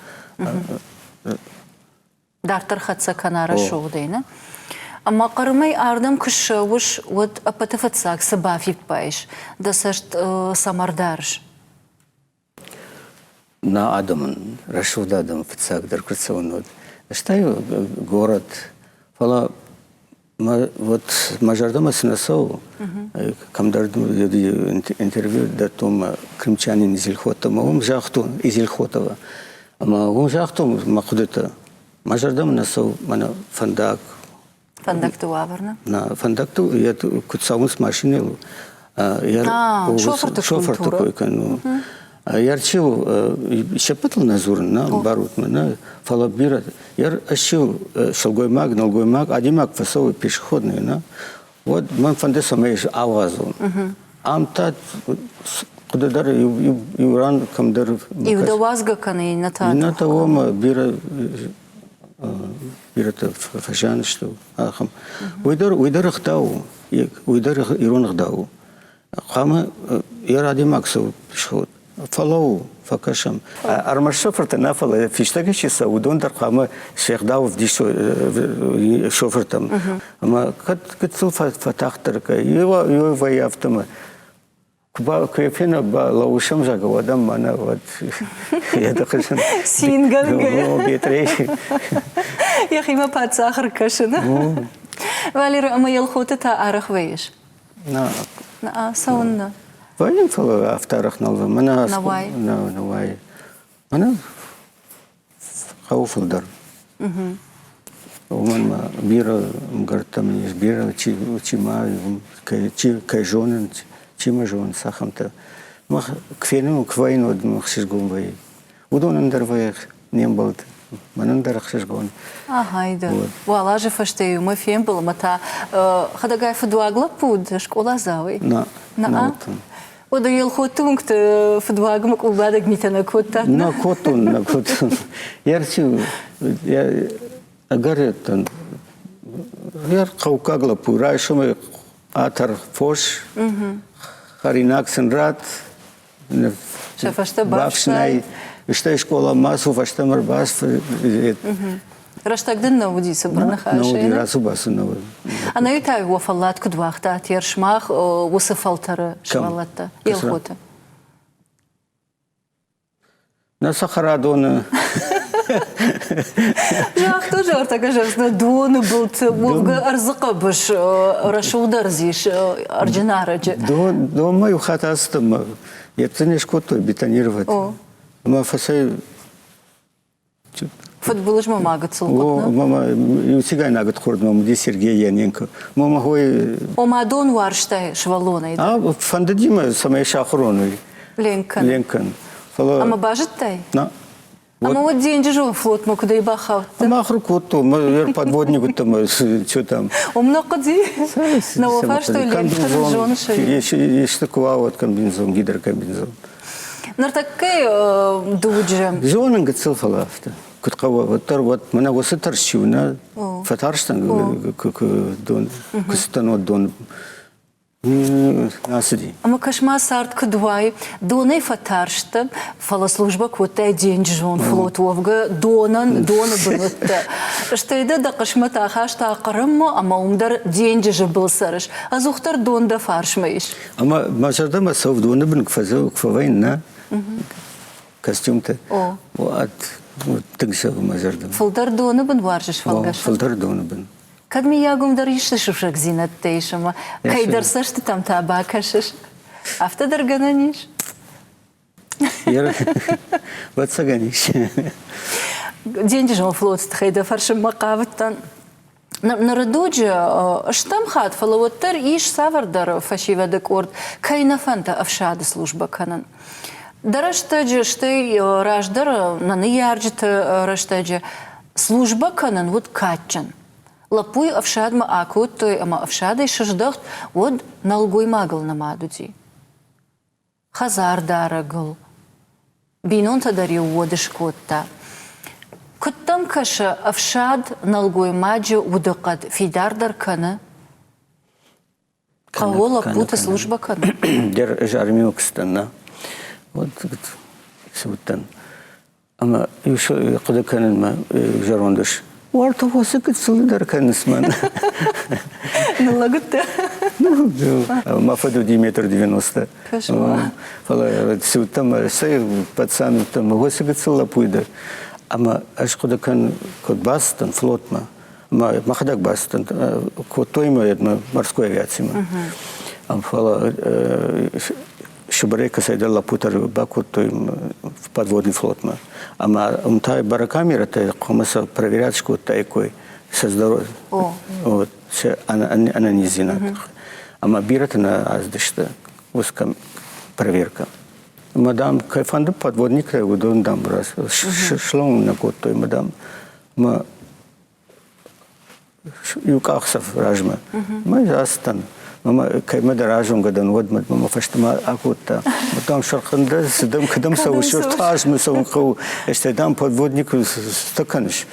дарддӕр хӕццӕ кӕна рӕсугъдӕй, нӕ? Ӕмӕ Хъырымӕй ардӕм куы ссӕуыс, уӕд ӕппӕты фыццаг цы бафиппайыс, дӕ цӕст цӕмӕ рдарыс?
Нӕ адӕмӕн, рӕсугъд адӕм фыццагдӕр куы рцӕуын, уӕд. Стӕй горӕт, фӕлӕ мӕ, вот мӕ зӕрдӕмӕ цы нӕ цӕуы, кӕмдӕр интервью дӕттон мӕ крымчанин Изельхотова, уым загътон Изельхотова, ӕмӕ уым загътон мӕ хъуыдытӕ. Мӕ зӕрдӕмӕ нӕ цӕуы мӕнӕ фӕндаг,
Фӕндӕгты уавӕр нӕ?
Нӕ, фӕндӕгты куыд цӕуынц машинӕйыл,
шофырты
кой кӕнын. Ӕрчил се ппӕтыл нӕ дзурын, нӕ ӕмбарут мӕ, нӕ, фӕлӕ бирӕ ӕрчил сылгоймаг, нӕлгоймаг, адӕймаг фӕцӕуы пешеходный, нӕ, уӕд мӕн фӕнды, цӕмӕй ауадзон. Ам та хъуыды дӕр иу ран кӕмдӕр...
Иу дӕ уадзгӕ кӕны, иннӕ та...
Иннӕ та уымӕ бирӕ бирӕтӕ фӕзиан сты ахӕм. Уый дӕр, уый дӕр ӕгъдау у, уый дӕр ирон ӕгъдау у. Хъуамӕ йӕ адӕймаг цӕуы сход. Фӕлӕуу, фӕкӕсӕм. Ӕрмӕст шофыртӕ нӕ, фӕлӕ фистӕгӕй чи цӕуы, уыдон дӕр хъуамӕ се гъдау ӕвдисой шофыртӕм. Ӕмӕ кӕд гыццыл фӕтагъддӕр кӕй, иу вӕййы афтӕмӕ. Куы фена лӕууысӕм, зӕгъгӕ, уӕд ӕм мӕнӕ уӕд йӕ дыхъызын.
Цингӕнгӕ. Йӕхимӕ паддзах ӕркӕсын. Валерий, ӕмӕ Елхоты та арӕх вӕййыс?
Нӕ.
Цӕуыннӕ?
Вӕййын, фӕлӕ афтӕ арӕх нал вӕййы. Мӕнӕ
Нӕ уайы?
Нӕ, нӕ уайы. Мӕнӕ хъӕуы фылдӕр. Уымӕн ма бирӕ ӕмгӕрттӕ мын ис, бирӕ чи, чи ма чи кӕй зонын, чи мӕ зонынц, ахӕмтӕ. Мах куы фенын, куы вӕййын, уӕд мын ӕхсызгон вӕййы. Уыдонӕн дӕр вӕййы не мбӕлд, мӕнӕн дӕр ӕхсызгон.
Ахайда. Уал азы фӕстӕ иумӕ фембӕл ӕмӕ та хӕдӕгай фыдуаг лӕппу уыд скъоладзауӕй?
Нӕ, нӕ уыдтӕн.
Уӕдӕ Елхотты уынгты фыдуагмӕ къулбадӕг митӕ нӕ кодтат?
Нӕ кодтон, нӕ кодтон. Ерчи ӕгӕр еттӕн. Йӕ хъӕуккаг лӕппу райсомӕй атӕр фос, хӕринаг сын ратт,
Сӕ фӕстӕ бафснай.
Стӕй скъоламӕ ацу, фӕстӕмӕ ӕрбацу.
Рӕстӕг дын нӕ уыди цыбыр ныхасӕй?
Нӕ уыди, рацу-бацу нӕ уыд.
Ӕнӕуи та уӕ фӕллад куыд уагътат, сымах уыцы фӕлтӕры сывӕллӕттӕ, Елхоты?
Нӕ цӕхӕрадоны.
Загъта зӕрдӕгӕ зӕрдӕ доны былты уӕвгӕ ӕрдзы хъӕбыс рӕсугъд ӕрдз ис Ӕрджынарӕджы.
Донмӕ иу хатт ацыдтӕн ӕмӕ йе не скодтой бетонировать. Ӕмӕ фӕцӕй
Фыдбылызмӕ ма гыццыл
хъуыд, Мама, иу цигайнаг хъуырд мӕм уыди Сергей Яненко. Мама хой...
Ома дон уарзтай сывӕллонӕй
дӕр? Фӕндыди мӕ, цӕмӕй сахуыр уон уый.
Ленкӕн.
Ленкӕн. Фӕлӕ...
Ӕмӕ базыдтай?
На.
Ӕмӕ уӕд денджызон флотмӕ куыдӕй бахаудтӕ?
Ӕмӕ ахуыр кодтон, мӕ подводник уыдтӕн, что там.
Уым нӕ хъуыди? Нӕ уӕ фарстой ленкӕнын зоныс
ӕви? Исты куы уа, уӕд комбинезон, гидрокомбинезон.
Ныртӕккӕ дуджы.
Зонын гыццыл, фӕлӕ афтӕ. Куыд хъӕуы, уӕддӕр уӕд мӕнӕ уыцы тӕрсчиу нӕ фӕтарстӕн, дон, куы цыдтӕн, уӕд дон ацыди.
Ӕмӕ кӕс-ма, цард куыд уай, донӕй фӕтарстӕ, фӕлӕ службӕ кодтай денджызон флот уӕвгӕ донӕн доны бын уыдтӕ. Стӕй дӕ дӕ хъысмӕт ахаста Хъырыммӕ ӕмӕ уым дӕр денджызы был цӕрыс. Ӕдзухдӕр дон дӕ фарсмӕ ис.
Ӕмӕ мӕ зӕрдӕмӕ цӕуы доны бын куы фӕвӕййын, нӕ костюмты, уӕд тынг цӕуы мӕ зӕрдӕмӕ.
Фылдӕр доны бын уарзыс фӕлгӕсын?
Фылдӕр доны бын.
Кӕд мыййаг уым дӕр исты сусӕгдзинӕдтӕ ис ӕмӕ кӕйдӕр цӕстытӕм та бакӕсыс, афтӕ дӕр гӕнӕн ис?
Ӕвӕццӕгӕн ис.
Денджызон флоты тыххӕй дӕ фӕрсынмӕ хъавыдтӕн. Ныры дуджы стӕм хатт, фӕлӕ уӕддӕр ис цавӕрдӕр фӕсивӕды къорд, кӕй нӕ фӕнды ӕфсады службӕ кӕнын. Дӕ рӕстӕджы, стӕй раздӕр нӕ ныййарджыты рӕстӕджы службӕ кӕнын уыд кадджын. Лӕппуйы ӕфсадмӕ акодтой ӕмӕ ӕфсадӕй сыздӕхт, уӕд нӕлгоймагыл нымад уыди. Хӕдзардарӕгыл. Бинонтӕ дӕр-иу уӕд скодта. Куыд дӕм кӕсы, ӕфсад нӕлгоймаджы удыхъӕд фидардӕр кӕны? Хъӕуы лӕппуты службӕ кӕнын?
Дӕр ӕз армийы куыстӕн, нӕ. Вот цы уыдтӕн. Ӕмӕ иу хъуыды кӕнын мӕ зӕронд ус. Уартӕ уыцы гыццыл дӕр кӕныс мӕн.
Ныллӕг уыдтӕ?
Мӕ фыд уыди метр 90. Фӕлӕ цы уыдтӕн, цӕй пацан уыдтӕн, уыцы гыццыл лӕппуйы дӕр. Ӕмӕ ӕз хъуыды кӕнын, куыд бацыдтӕн флотмӕ, мӕхӕдӕг бацыдтӕн, кодтой мӕ морской авиацимӕ. Фӕлӕ Сыбырӕй кӕцӕйдӕр лӕппутӕ бакодтой подводный флотмӕ. Ӕмӕ уым та барокамерӕтӕ хъуамӕ сӕ проверять скодтаиккой сӕ здоровье, вот, сӕ ӕнӕниздзинад. Ӕмӕ бирӕтӕ нӕ ацыдысты уыцы проверка. Ӕмӕ, дам, кӕй фӕнды подводниктӕй, уыдон, дам, слӕууын нӕ кодтой, ӕмӕ, дам, мӕ иу къахдзӕф размӕ. Мӕ ацыдтӕн. Мӕ кӕмӕ дӕр азонгӕ дӕн, уӕд мӕ фӕстӕмӕ акодта. Дам, сӕрхъӕн дӕ, цыдӕм, кӕдӕм цӕуыс, азмӕ цӕуын хъӕуы. Стӕй, дам, подводник цы кӕныс?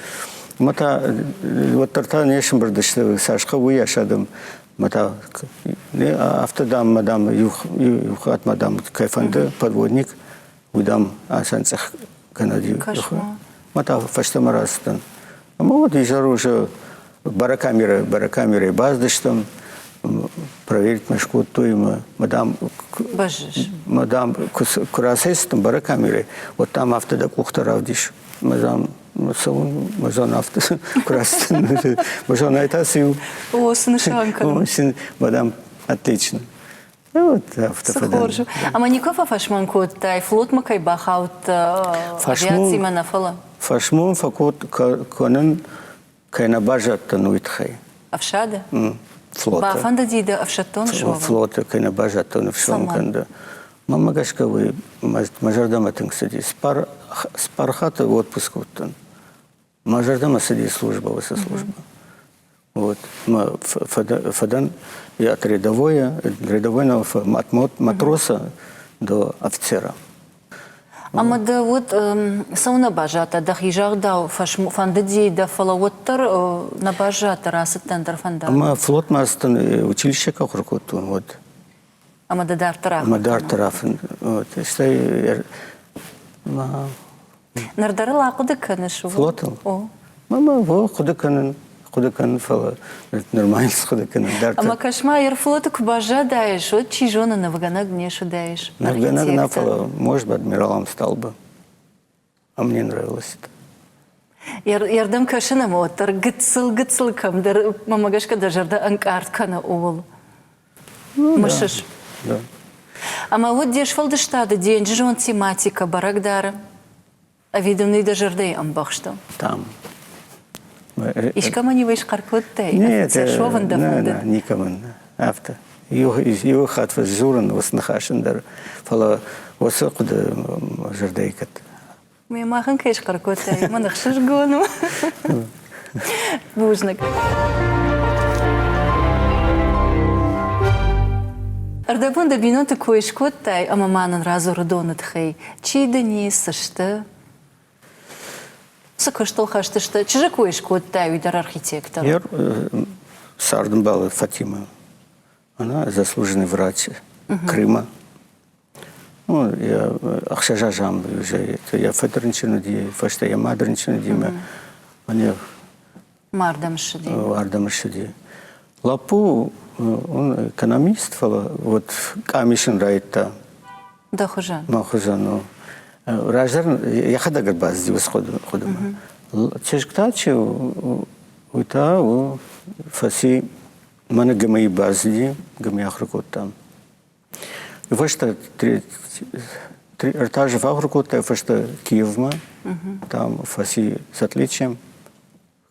Мӕ та уӕддӕр та не сӕмбырд сты, цас хъӕуы, уыйас адӕм. Мӕ та афтӕ, дам, мӕ, дам, иу хатт мӕ, дам, кӕй фӕнды подводник, уый, дам, асанцъых кӕнӕд. Мӕ та фӕстӕмӕ рацыдтӕн. Ӕмӕ уӕд изӕр уже барокамерӕ, барокамерӕйы бацыдыстӕм, проверить мӕ скодтой ӕмӕ мадам, мадам куы рацӕйцыдтӕн барокамерӕй, уӕд дам афтӕ дӕ къухтӕ равдис. Мадам цӕуын, мадам афтӕ куы рацыдтӕн, мадам ай та цы у?
О, цы нысан кӕны?
Мадам, отлично. Вот афтӕ
Цы хорз у. Ӕмӕ никуы фӕфӕсмон кодтай, флотмӕ кӕй бахаудтӕ, авиацимӕ нӕ, фӕлӕ?
Фӕсмон фӕкод кӕнын, кӕй нӕ баззадтӕн, уый тыххӕй.
Ӕфсады? Флоты. Бафӕндыди дӕ ӕфсӕддон суӕвын?
Флоты кӕй нӕ баззадтӕн ӕфсӕддон кӕнды. Мӕнмӕ гӕсгӕ уый мӕ зӕрдӕмӕ тынг цыди. Цыппар хатты отпуск уыдтӕн. Мӕ зӕрдӕмӕ цыди службӕ, уыцы службӕ. Вот. Мӕ фӕдӕн от рядовой, рядовой от матроса до офицера.
Ӕмӕ дӕ уӕд цӕуылнӕ баззадтӕ дӕхи загъдау фӕндыди дӕ, фӕлӕ уӕддӕр нӕ баззадтӕ, рацыдтӕ ӕндӕр фӕндаг?
Ӕмӕ флотмӕ ацыдтӕн, училище куы ахуыр кодтон, уӕд.
Ӕмӕ дӕ дарддӕр ахуыр
Ӕмӕ дарддӕр афын. Стӕй
Ныр дӕр ыл ахъуыды кӕныс?
Флотыл? О. Мама, во, хъуыды кӕнын, хъуыды кӕнын, фӕлӕ нырма ницы хъуыды кӕнын.
Дарддӕр. Ӕмӕ кӕс-ма, Аэрофлоты куы баззадаис, уӕд, чи зоны, нывгӕнӕг не суыдаис.
Нывгӕнӕг нӕ, фӕлӕ, может быть, адмиралом стал бы. А мне нравилось это.
Йе рдӕм кӕсын ӕмӕ уӕддӕр гыццыл-гыццыл кӕмдӕр, мӕнмӕ гӕсгӕ дӕ зӕрдӕ ӕнкъард кӕны ууыл. Мысыс?
Да.
Ӕмӕ уӕд де сфӕлдыстады денджызон тематикӕ бӕрӕг дары? Ӕви дын уый дӕ зӕрдӕйы ӕмбӕхст у?
Там.
Искӕмӕн-иу ӕй схъӕр кодтай? Офицер суӕвын дӕ фӕндыд?
Никӕмӕн. Афтӕ. Иу хатт фӕдзурын уыцы ныхасӕн дӕр, фӕлӕ уыцы хъуыды зӕрдӕйы кӕд.
Ме махӕн кӕй схъӕр кодтай, мӕн ӕхсызгон у. Бузныг. Ӕрдӕбон дӕ бинонты кой скодтай ӕмӕ ма нын радзур уыдоны тыххӕй. Чи дын и, цы сты? Цы куыстыл хӕст сты? Чызджы кой скодтай, уый дӕр архитектор.
Цардӕмбалы Фатима. Она заслуженный врач Крыма. Ну, я ӕхсӕз азӕм уже йӕ фыд рынчын уыди, фӕстӕ йӕ мад рынчын уыди, мӕ мӕн
Мардӕм ссыди.
Ардӕм ссыди. Лӕппу, он экономист, фӕлӕ вот къамисын райдта.
Дӕ хуызӕн?
Мӕ хуызӕн у. Раздӕр йӕхӕдӕг ӕрбацыди уыцы хъуыдымӕ. Чызг та чи уый та у фӕци мӕнӕ ГМИ бацыди, ГМИ ахуыр кодта. Фӕстӕ ӕртӕ азы фӕахуыр кодта, фӕстӕ Киевмӕ, там фӕци с отличием.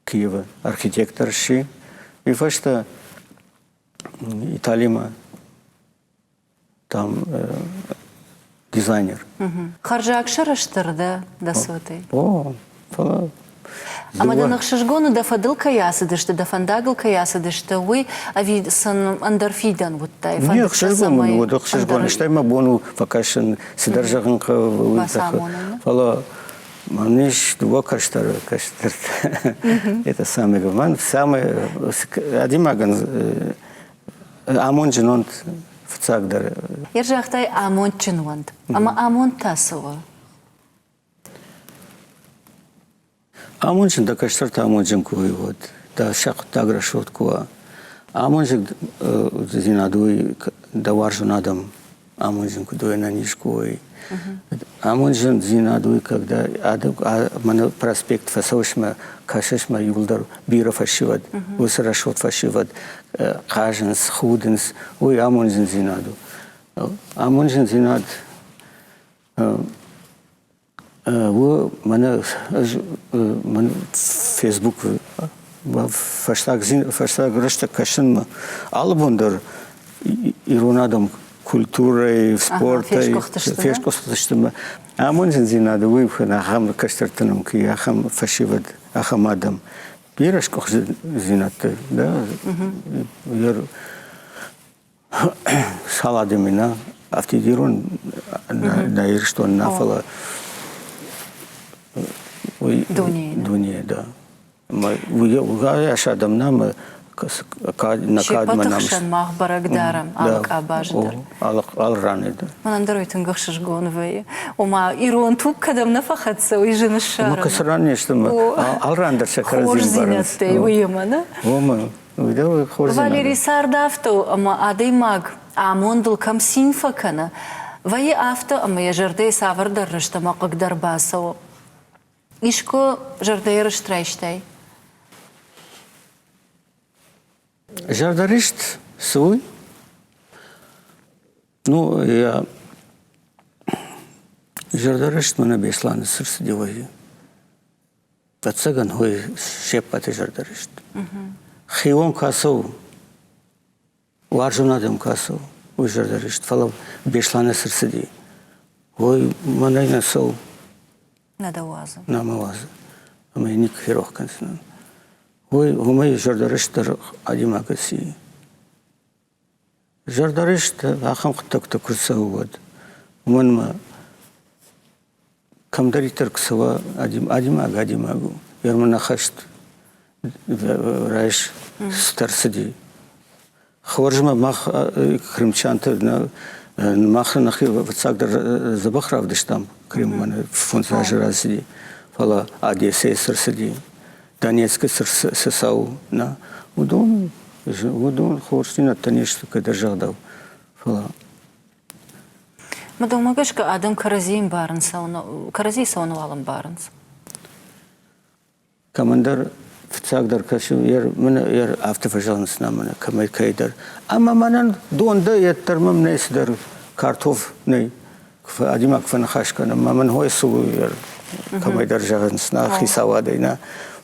Киевы архитектор сси. Уый фӕстӕ Италимӕ там дизайнер.
Хӕрзаг сӕрыстыр дӕ дӕ цотӕй?
О, фӕлӕ
Ӕмӕ дын ӕхсызгон у, дӕ фӕдыл кӕй ацыдысты, дӕ фӕндагыл кӕй ацыдысты, уый, ӕви сын ӕндӕр фидӕн уыдтай?
Не, ӕхсызгон мын уыд, ӕхсызгон. Стӕй мӕ бон у фӕкӕсын, цыдӕр зӕгъын хъӕуы, фӕлӕ Мӕн ис дыууӕ кӕстӕры, кӕстӕртӕ. Это самое главное. Самое адӕймагӕн амондджын уӕнт фыццагдӕр.
Ер загътай амондджын уӕнт. Ӕмӕ амонд та цы у?
Амондджын дӕ кӕстӕртӕ амондджын куы уой, уӕд дӕ сӕ хъуыддаг рӕсугъд куы уа. Амондджындзинад уый дӕ уарзон адӕм амондджын куыд уой, ӕнӕниз куы уой. Амондджындзинад уый, когда мӕнӕ проспект фӕцӕуыс мӕ, кӕсыс мӕ иуылдӕр бирӕ фӕсивӕд, уыцы рӕсугъд фӕсивӕд хъазынц, худынц, уый амондджындзинад у. Амондджындзинад у мӕнӕ ӕз мӕн Фейсбук фӕстаг, фӕстаг рӕстӕг кӕсынмӕ алы бон дӕр ирон адӕм. культурӕйы, спортӕй фесгуыхтысты. Амондзиндзинады уый ахӕм кӕстӕрты ном кӕй ахӕм фӕсивӕд, ахӕм адӕм. Бирӕ сгуыхтдзинӕдтӕ, да, цал адӕми нӕ афтид ирон нӕ Ирыстон нӕ, фӕлӕ уый дунейы, да. Уый адӕм нӕм нӕ кадмӕ намыс.
хсӕн мах бӕрӕг дарӕм алы къабазы дӕр.
Алы раны дӕр.
Мӕнӕн дӕр уый тынг ӕхсызгон вӕййы. Ома ирон туг кӕдӕм нӕ фӕхӕццӕ, уый зын ссарын.
Ӕмӕ кӕцы ран не сты, алы ран дӕр сӕ кӕрӕдзи
Хорздзинӕдтӕй уыимӕ, нӕ?
Уымӕ.
Валерий цард афтӕ у, ӕмӕ адӕймаг амондыл кӕм цин фӕкӕны, вӕййы афтӕ, ӕмӕ йӕ зӕрдӕйы цавӕрдӕр рыст ӕмӕ хъыг дӕр бацӕуы. Искуы зӕрдӕйы рыст райстай?
Зӕрдӕрыст цы у? Ну, я зӕрдӕрыст мӕнӕ Беслӕны цы рцыди, уый. Ӕцӕгӕн, уый се ппӕты зӕрдӕрыст. Хион кӕцы у, уарзон адӕм кӕцы у, уый зӕрдӕрыст. Фӕлӕ Беслӕны цы рцыди, уый мӕнӕй нӕ цӕуы.
Нӕ дӕ уадзы.
Нӕ мӕ уадзы. Ӕмӕ йын никуы ферох кӕндзынӕн. Уый уымӕй зӕрдӕрыстдӕр адӕймаг сси. Зӕрдӕрыст ахӕм хъуыддӕгтӕ куы рцӕуы, уӕд. Уымӕн ӕмӕ кӕмдӕриддӕр куы цӕуа, адӕймаг адӕймаг у. Йе нӕ хӕст райс цыдӕр цыди. Хорзмӕ мах крымчанты мах нӕхи фыццагдӕр дзӕбӕх равдыстам Крыммӕ фондз азы рацыди, фӕлӕ Одессӕйы цы рцыди, Донецкы цы цӕуы, нӕ, уыдон, уыдон хорздзинӕдтӕ не сты, кӕддӕр загъдау, фӕлӕ
Мадомӕ гӕсгӕ адӕм кӕрӕдзийы ӕмбарын кӕрӕдзийы цӕуынуал ӕмбарынц.
Кӕмӕндӕр фыццагдӕр кӕсы, мӕнӕ афтӕ фӕзӕгъынц нӕ мӕнӕ кӕмӕй кӕйдӕр. Ӕмӕ мӕнӕн дон дӕ йеддӕр мӕм нӕй цыдӕр картоф нӕй. Адӕймаг фӕныхас кӕны, мӕ мын хой цы у, кӕмӕйдӕр зӕгъынц нӕ хицауадӕй нӕ.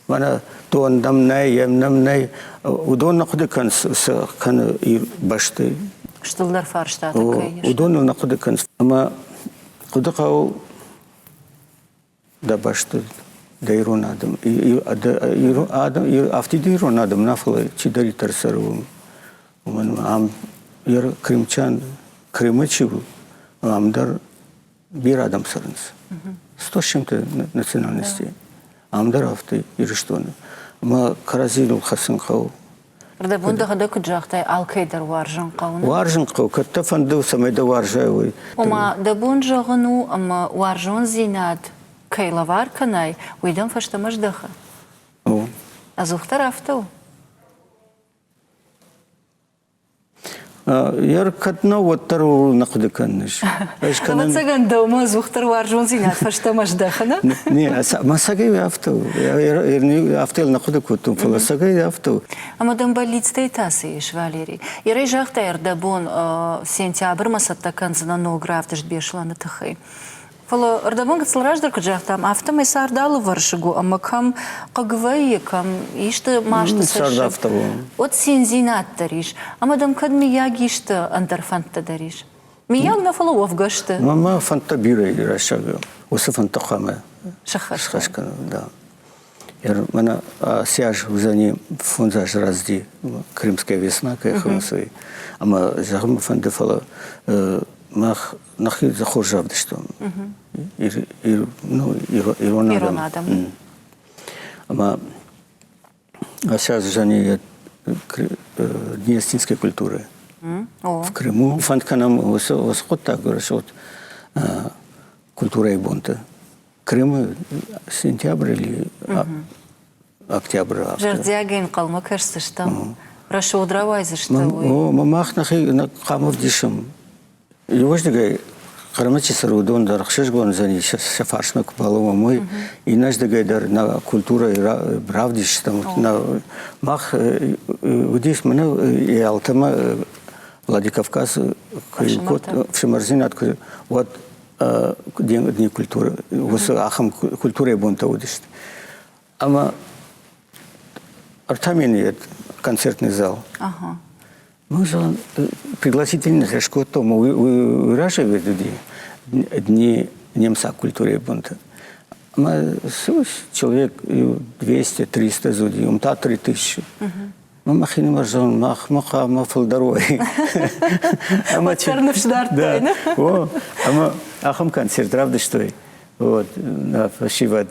Мӕнӕ дон дӕм нӕй, ем нӕм нӕй. Уыдон нӕ хъуыды кӕнынц, цы кӕны бӕсты.
Стылдӕр фарстатӕ кӕй ис.
Уыдоныл нӕ хъуыды кӕнынц. Ӕмӕ хъуыды хъӕуы дӕ бӕсты дӕ ирон адӕм, адӕм, афтид ирон адӕм нӕ, фӕлӕ чидӕриддӕр цӕры уым. Уымӕн ам крымчан, Крымы чи у, ам дӕр бирӕ адӕм цӕрынц. Сто с чем-то национальностей. Ам дӕр афтӕ Ирыстоны. Ӕмӕ кӕрӕдзийыл хӕцын хъӕуы.
Рдӕбон дӕхӕдӕг куыд загътай, алкӕй дӕр уарзын хъӕуы.
Уарзын хъӕуы, кӕд дӕ фӕнды, цӕмӕй дӕ уарзай, уый.
Ома, дӕ бон зӕгъын у, ӕмӕ уарзондзинад кӕй лӕвар кӕнай, уый дӕм фӕстӕмӕ здӕхы?
О.
Ӕдзухдӕр афтӕ у?
Йӕ кӕд нӕ, уӕддӕр ууыл нӕ хъуыды кӕныс.
Ӕз кӕнын... Ӕвӕццӕгӕн, дӕумӕ ӕдзухдӕр уарзондзинад фӕстӕмӕ здӕхы, нӕ?
Не, мӕ сӕгӕй афтӕ у. Афтӕ нӕ хъуыды кодтон, фӕлӕ сӕгӕй афтӕ у.
Ӕмӕ дӕм бӕллицтӕй та цы ис, Валерий? Ерӕй загътай ӕрдӕбон сентябрмӕ цӕттӕ кӕндзынӕ ног равдыст Беслӕны тыххӕй. Фӕлӕ ӕрдӕбон гыццыл раздӕр куыд загътам, афтӕмӕй цард алывӕрсыг у ӕмӕ кӕм хъыг вӕййы, кӕм исты масты цӕссыг, уӕд циндзинад дӕр ис. Ӕмӕ дӕм кӕд мыййаг исты ӕндӕр фӕндтӕ дӕр ис? Мыййаг нӕ, фӕлӕ уӕвгӕ сты.
Мӕ фӕндтӕ бирӕ рӕсӕг. Уыцы фӕндтӕ хъуамӕ сыххӕст кӕнон, да. Мӕнӕ ацы аз уыдзӕни фондз азы раздӕр Крымская весна кӕй хонынц, уый. Ӕмӕ зӕгъын мӕ фӕнды, фӕлӕ мах нӕхи дзы хорз равдыстам. Ну, ирон адӕм. Ӕмӕ ацы аз уыдзӕни Дни осетинской культуры. В Крыму фӕнд кӕнӕм уыцы хъуыддаг рӕсугъд культурӕйы бонты. Крымы сентябрь или октябры афтӕ.
Зӕрдиагӕй ӕнхъӕлмӕ кӕсдзыстӕм, рӕсугъд рауайдзысты уый.
Мах нӕхи хъуамӕ ӕвдисӕм. Иуӕздыгӕй Хъырымы чи цӕры, уыдон дӕр ӕхсызгон уыдзӕни сӕ фарсмӕ куы балӕууӕм, уый. Иннӕздыгӕй дӕр нӕ культурӕйы равдисдзыстӕм. Мах уыдис мӕнӕ Ялтӕмӕ Владикавказ куы ӕфсымӕрдзинад куы уӕд дни культуры, уыцы ахӕм культурӕйы бонтӕ уыдысты. Ӕмӕ ӕртӕ мины концертный зал. Ну, зӕгъын, пригласительных скодтон, уый разӕй уыди дни немцаг культурӕйы бонты. Ӕмӕ человек 200-300 дзы уыди, уым та 3000. Ну, мӕхинымӕр зӕгъын, мах хъуамӕ фылдӕр уой.
Ӕмӕ ныфс дардтай, нӕ?
О, ӕмӕ ахӕм концерт равдыстой вот, нӕ фӕсивӕд.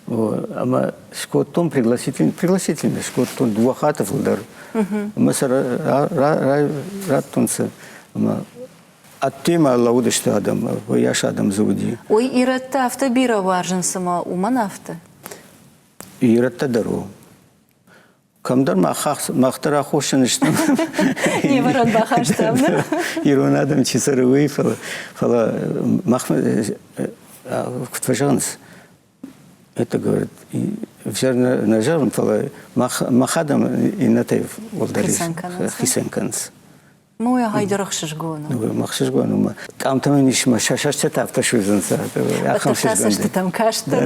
Ӕмӕ скодтон пригласительный, пригласительный скодтон дыууӕ хатты фылдӕр. Ӕмӕ сӕ радтон сӕ. Ӕмӕ ӕддемӕ лӕууыдысты адӕм, уыйас адӕм дзы уыди.
Ой, ирӕттӕ афтӕ бирӕ уарзынц ӕмӕ уымӕн афтӕ?
Ирӕттӕ дӕр у. Кӕмдӕр мах дӕр аххосджын стӕм.
Не вӕрӕн бахастам.
Ирон адӕм чи цӕры, уый, фӕлӕ, фӕлӕ мах куыд фӕзӕгъынц, это, говорит, ӕвзӕр нӕ зӕгъын, фӕлӕ мах адӕм иннӕтӕй уӕлдӕр хицӕн кӕнынц.
Ну, ягъай дӕр ӕхсызгон
у. Ӕхсызгон у. Къамтӕ мын ис, мӕ сӕстытӕ афтӕ судзынц.
Ахӕм цӕстытӕм кастӕн.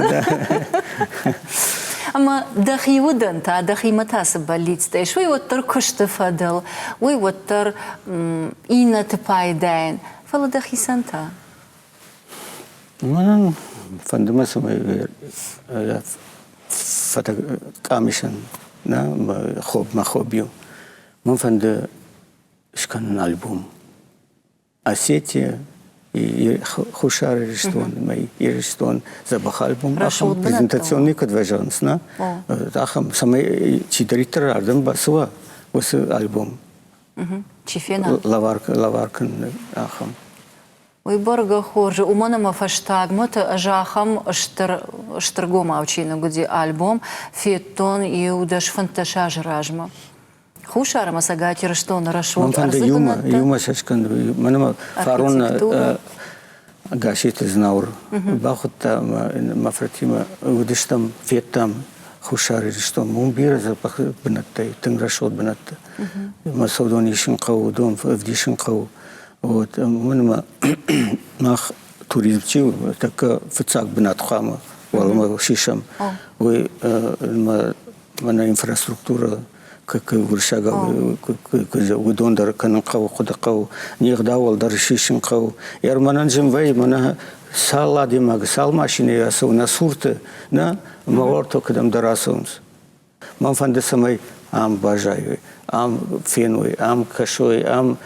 Ӕмӕ дӕхи удӕн та, дӕхимӕ та цы бӕллицтӕ ис, уый уӕддӕр куысты фӕдыл, уый уӕддӕр иннӕты пайдайӕн, фӕлӕ дӕхицӕн та?
Мӕнӕн фӕнды мӕ, цӕмӕй къамисӕн мӕ хобби у. Мӕн фӕнды скӕнын альбом. Осетия, Хуссар Ирыстон, мӕ Ирыстон дзӕбӕх альбом. Ахӕм презентационный куыд фӕзӕгъынц, нӕ? Ахӕм, цӕмӕй чидӕриддӕр ардӕм бацӕуа, уыцы альбом.
Чи фена?
Лӕвар кӕнын ахӕм.
Уый бӕргӕ хорз у, уымӕн ӕмӕ фӕстагмӕты ӕз ахӕм стыр стыргомау чиныг уыди альбом федтон иу 10-15 азы размӕ. Хуссар ӕмӕ Цӕгат Ирыстоны рӕсугъд
ӕрдзы бынӕттӕ. Иумӕ сӕ скӕн. Мӕнӕ ма фарон Гасситы Знауыр бахуыдта мӕ фыртимӕ уыдыстӕм, федтам Хуссар Ирыстон. Уым бирӕ дзӕбӕх бынӕттӕ, тынг рӕсугъд бынӕттӕ. Мӕ сӕудон исын хъӕуы, уыдон ӕвдисын хъӕуы. Вот, уымӕн ӕмӕ мах туризм чи у, тӕккӕ фыццаг бынат хъуамӕ уӕлӕмӕ сисӕм. Уый мӕнӕ инфраструктура уырыссагау уыдон дӕр кӕнын хъӕуы, хъуыды хъӕуы, не гъдауыл дӕр сисын хъӕуы. Мӕнӕн зын вӕййы, мӕнӕ цал адӕймаг, цал машинӕйы ацӕуы нӕ цурты, нӕ, ӕмӕ уартӕ кӕдӕмдӕр ацӕуынц. Мӕн фӕнды, цӕмӕй ам баззайой, ам феной, ам кӕсой, ам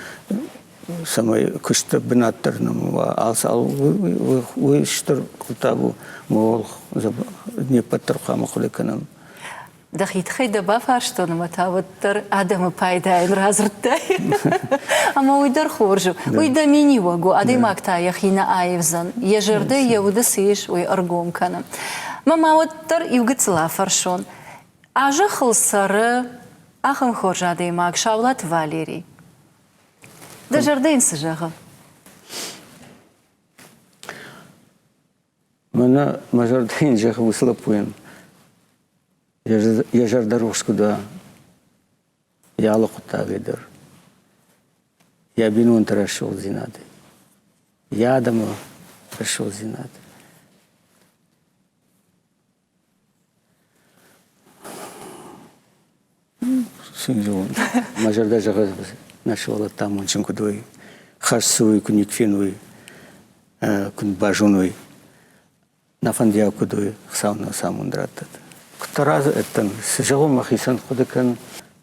цӕмӕй куысты бынат дӕр нӕм уа. Алцы уый стыр хъуыддаг у, мӕ не ппӕт дӕр хъуамӕ хъуыды кӕнӕм.
Дӕхи тыххӕй дӕ бафарстон ӕмӕ та уӕддӕр адӕмы пайдайӕн радзырдтай. Ӕмӕ уый дӕр хорз у. Уый дӕ миниуӕг у. Адӕймаг та йӕхи нӕ аивдзӕн. Йӕ зӕрдӕ йӕ уды цы ис, уый ӕргом кӕны. Мӕ ма уӕддӕр иу гыццыл афӕрсон. А зӕххыл цӕры ахӕм хорз адӕймаг Саулаты Валерий. Дӕ зӕрдӕ йын цы зӕгъы?
Мӕнӕ мӕ зӕрдӕ йын зӕгъы уыцы лӕппуйӕн, йӕ зӕрдӕ рухс куыд уа, йӕ алы хъуыддагӕй дӕр, йӕ бинонты рӕсугъддзинадӕй, йӕ адӕмы рӕсугъддзинад. Мӕ зӕрдӕ зӕгъы, нӕ сывӕллӕттӕ амондджын куыд уой, хӕс цы уой, куы никуы феной, куы базоной, нӕ фӕндиаг куыд уой, Хуыцау нын цы амонд раттӕд. Куыддӕр азӕттӕн, цы зӕгъон мӕхицӕн хъуыды кӕн,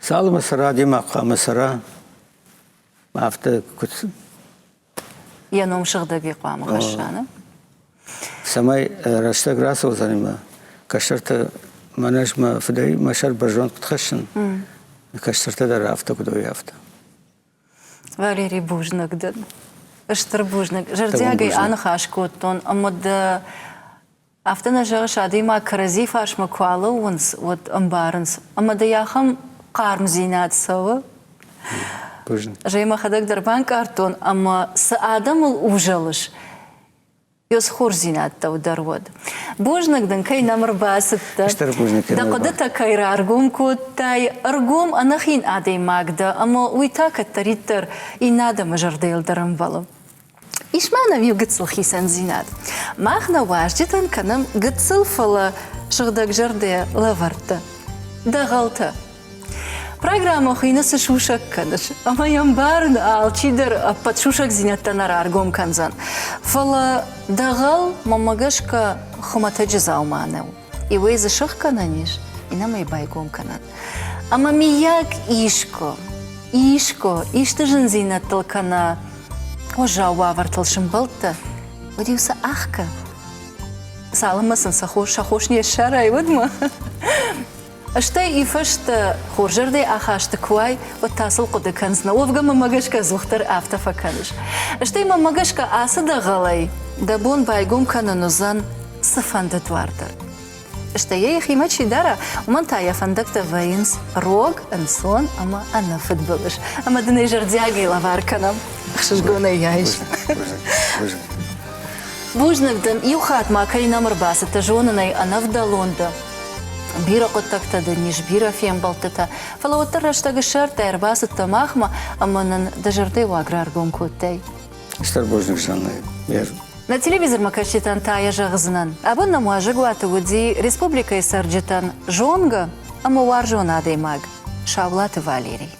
цалынмӕ цӕра демӕ хъуамӕ цӕра, афтӕ куыд
Йӕ ном сыгъдӕгӕй хъуамӕ хӕсса, нӕ?
Цӕмӕй рӕстӕг рацӕудзӕни мӕ кӕстӕртӕ мӕнӕ ӕз мӕ фыдӕй мӕ сӕр бӕрзонд куыд хӕссын, кӕстӕртӕ дӕр афтӕ куыд уой, афтӕ.
Валерий, бузныг дын. Стыр бузныг. Зӕрдиагӕй аныхас кодтон ӕмӕ дӕ Афтӕ нӕ зӕгъыс, адӕймаг кӕрӕдзи фарсмӕ куы алӕууынц, уӕд ӕмбарынц, ӕмӕ дӕ ахӕм хъармдзинад цӕуы. Ӕз ӕй мӕхӕдӕг дӕр банкъардтон, ӕмӕ цы адӕмыл узӕлыс, цы хорздзинад дӕу дӕр уӕд. Бузныг дын, кӕй нӕм ӕрбацыдтӕ. Дӕ хъуыдытӕ кӕй раргом кодтай. Ӕргом, ӕнӕхин адӕймаг дӕ, ӕмӕ уый та кӕддӕриддӕр иннӕ адӕмы зӕрдӕйыл дӕр ӕмбӕлы. Ис ма нӕм иу гыццыл хицӕндзинад. Мах нӕ уазджытӕн кӕнӕм гыццыл, фӕлӕ сыгъдӕгзӕрдӕ лӕвӕрттӕ, дӕгъӕлтӕ. Программӕ хуыйны цы сусӕг кӕныс, ӕмӕ йӕм барын алчидӕр ӕппӕт сусӕгдзинӕдтӕ нӕ раргом кӕндзӕн. Фӕлӕ дӕгъӕл, мӕнмӕ гӕсгӕ, хуымӕтӕджы дзаума нӕу. Иуӕй дзы сыхгӕнӕн ис, иннӕмӕй байгом кӕнӕн. Ӕмӕ миййаг искуы, искуы исты зындзинӕдтыл кӕнӕ уӕззау уавӕртыл сымбӕлдтӕ, уӕд-иу сӕ ӕхгӕ. Цалынмӕ сын сӕ хос, сӕ хос не ссарай, уӕдмӕ. Стӕй и фӕстӕ хорзӕрдӕй ахасты куы уай, уӕд та сыл хъуыды кӕндзынӕ. Уӕвгӕ мӕмӕ гӕсгӕ ӕдзухдӕр афтӕ фӕкӕныс. Стӕй мӕмӕ гӕсгӕ ацы дӕгъӕлӕй дӕ бон байгом кӕнын уыдзӕн цыфӕнды дуар дӕр. Стӕй йӕ йӕхимӕ чи дара, уымӕн та йӕ фӕндӕгтӕ вӕййынц рог, ӕнцон ӕмӕ ӕнӕфыдбылыз. Ӕмӕ дын ӕй зӕрдиагӕй лӕвар кӕнӕм. Ӕхсызгонӕй йӕ айс. Бузныг дын, иу хатт ма кӕй нӕм ӕрбацыдтӕ, зонын ӕй, ӕнӕвдӕлон дӕ. Бирӕ хъуыддӕгтӕ дын ис, бирӕ фембӕлдтытӕ, фӕлӕ уӕддӕр рӕстӕг ссардтай, ӕрбацыдтӕ махмӕ ӕмӕ нын дӕ зӕрдӕйы уаг раргом кодтай.
Стыр бузныг, Жаннӕ.
Нӕ телевизормӕ кӕсджытӕн та йӕ зӕгъдзынӕн. Абон нӕм уазӕгуаты уыди республикӕйы цӕрджытӕн зонгӕ ӕмӕ уарзон адӕймаг Саулаты Валерий.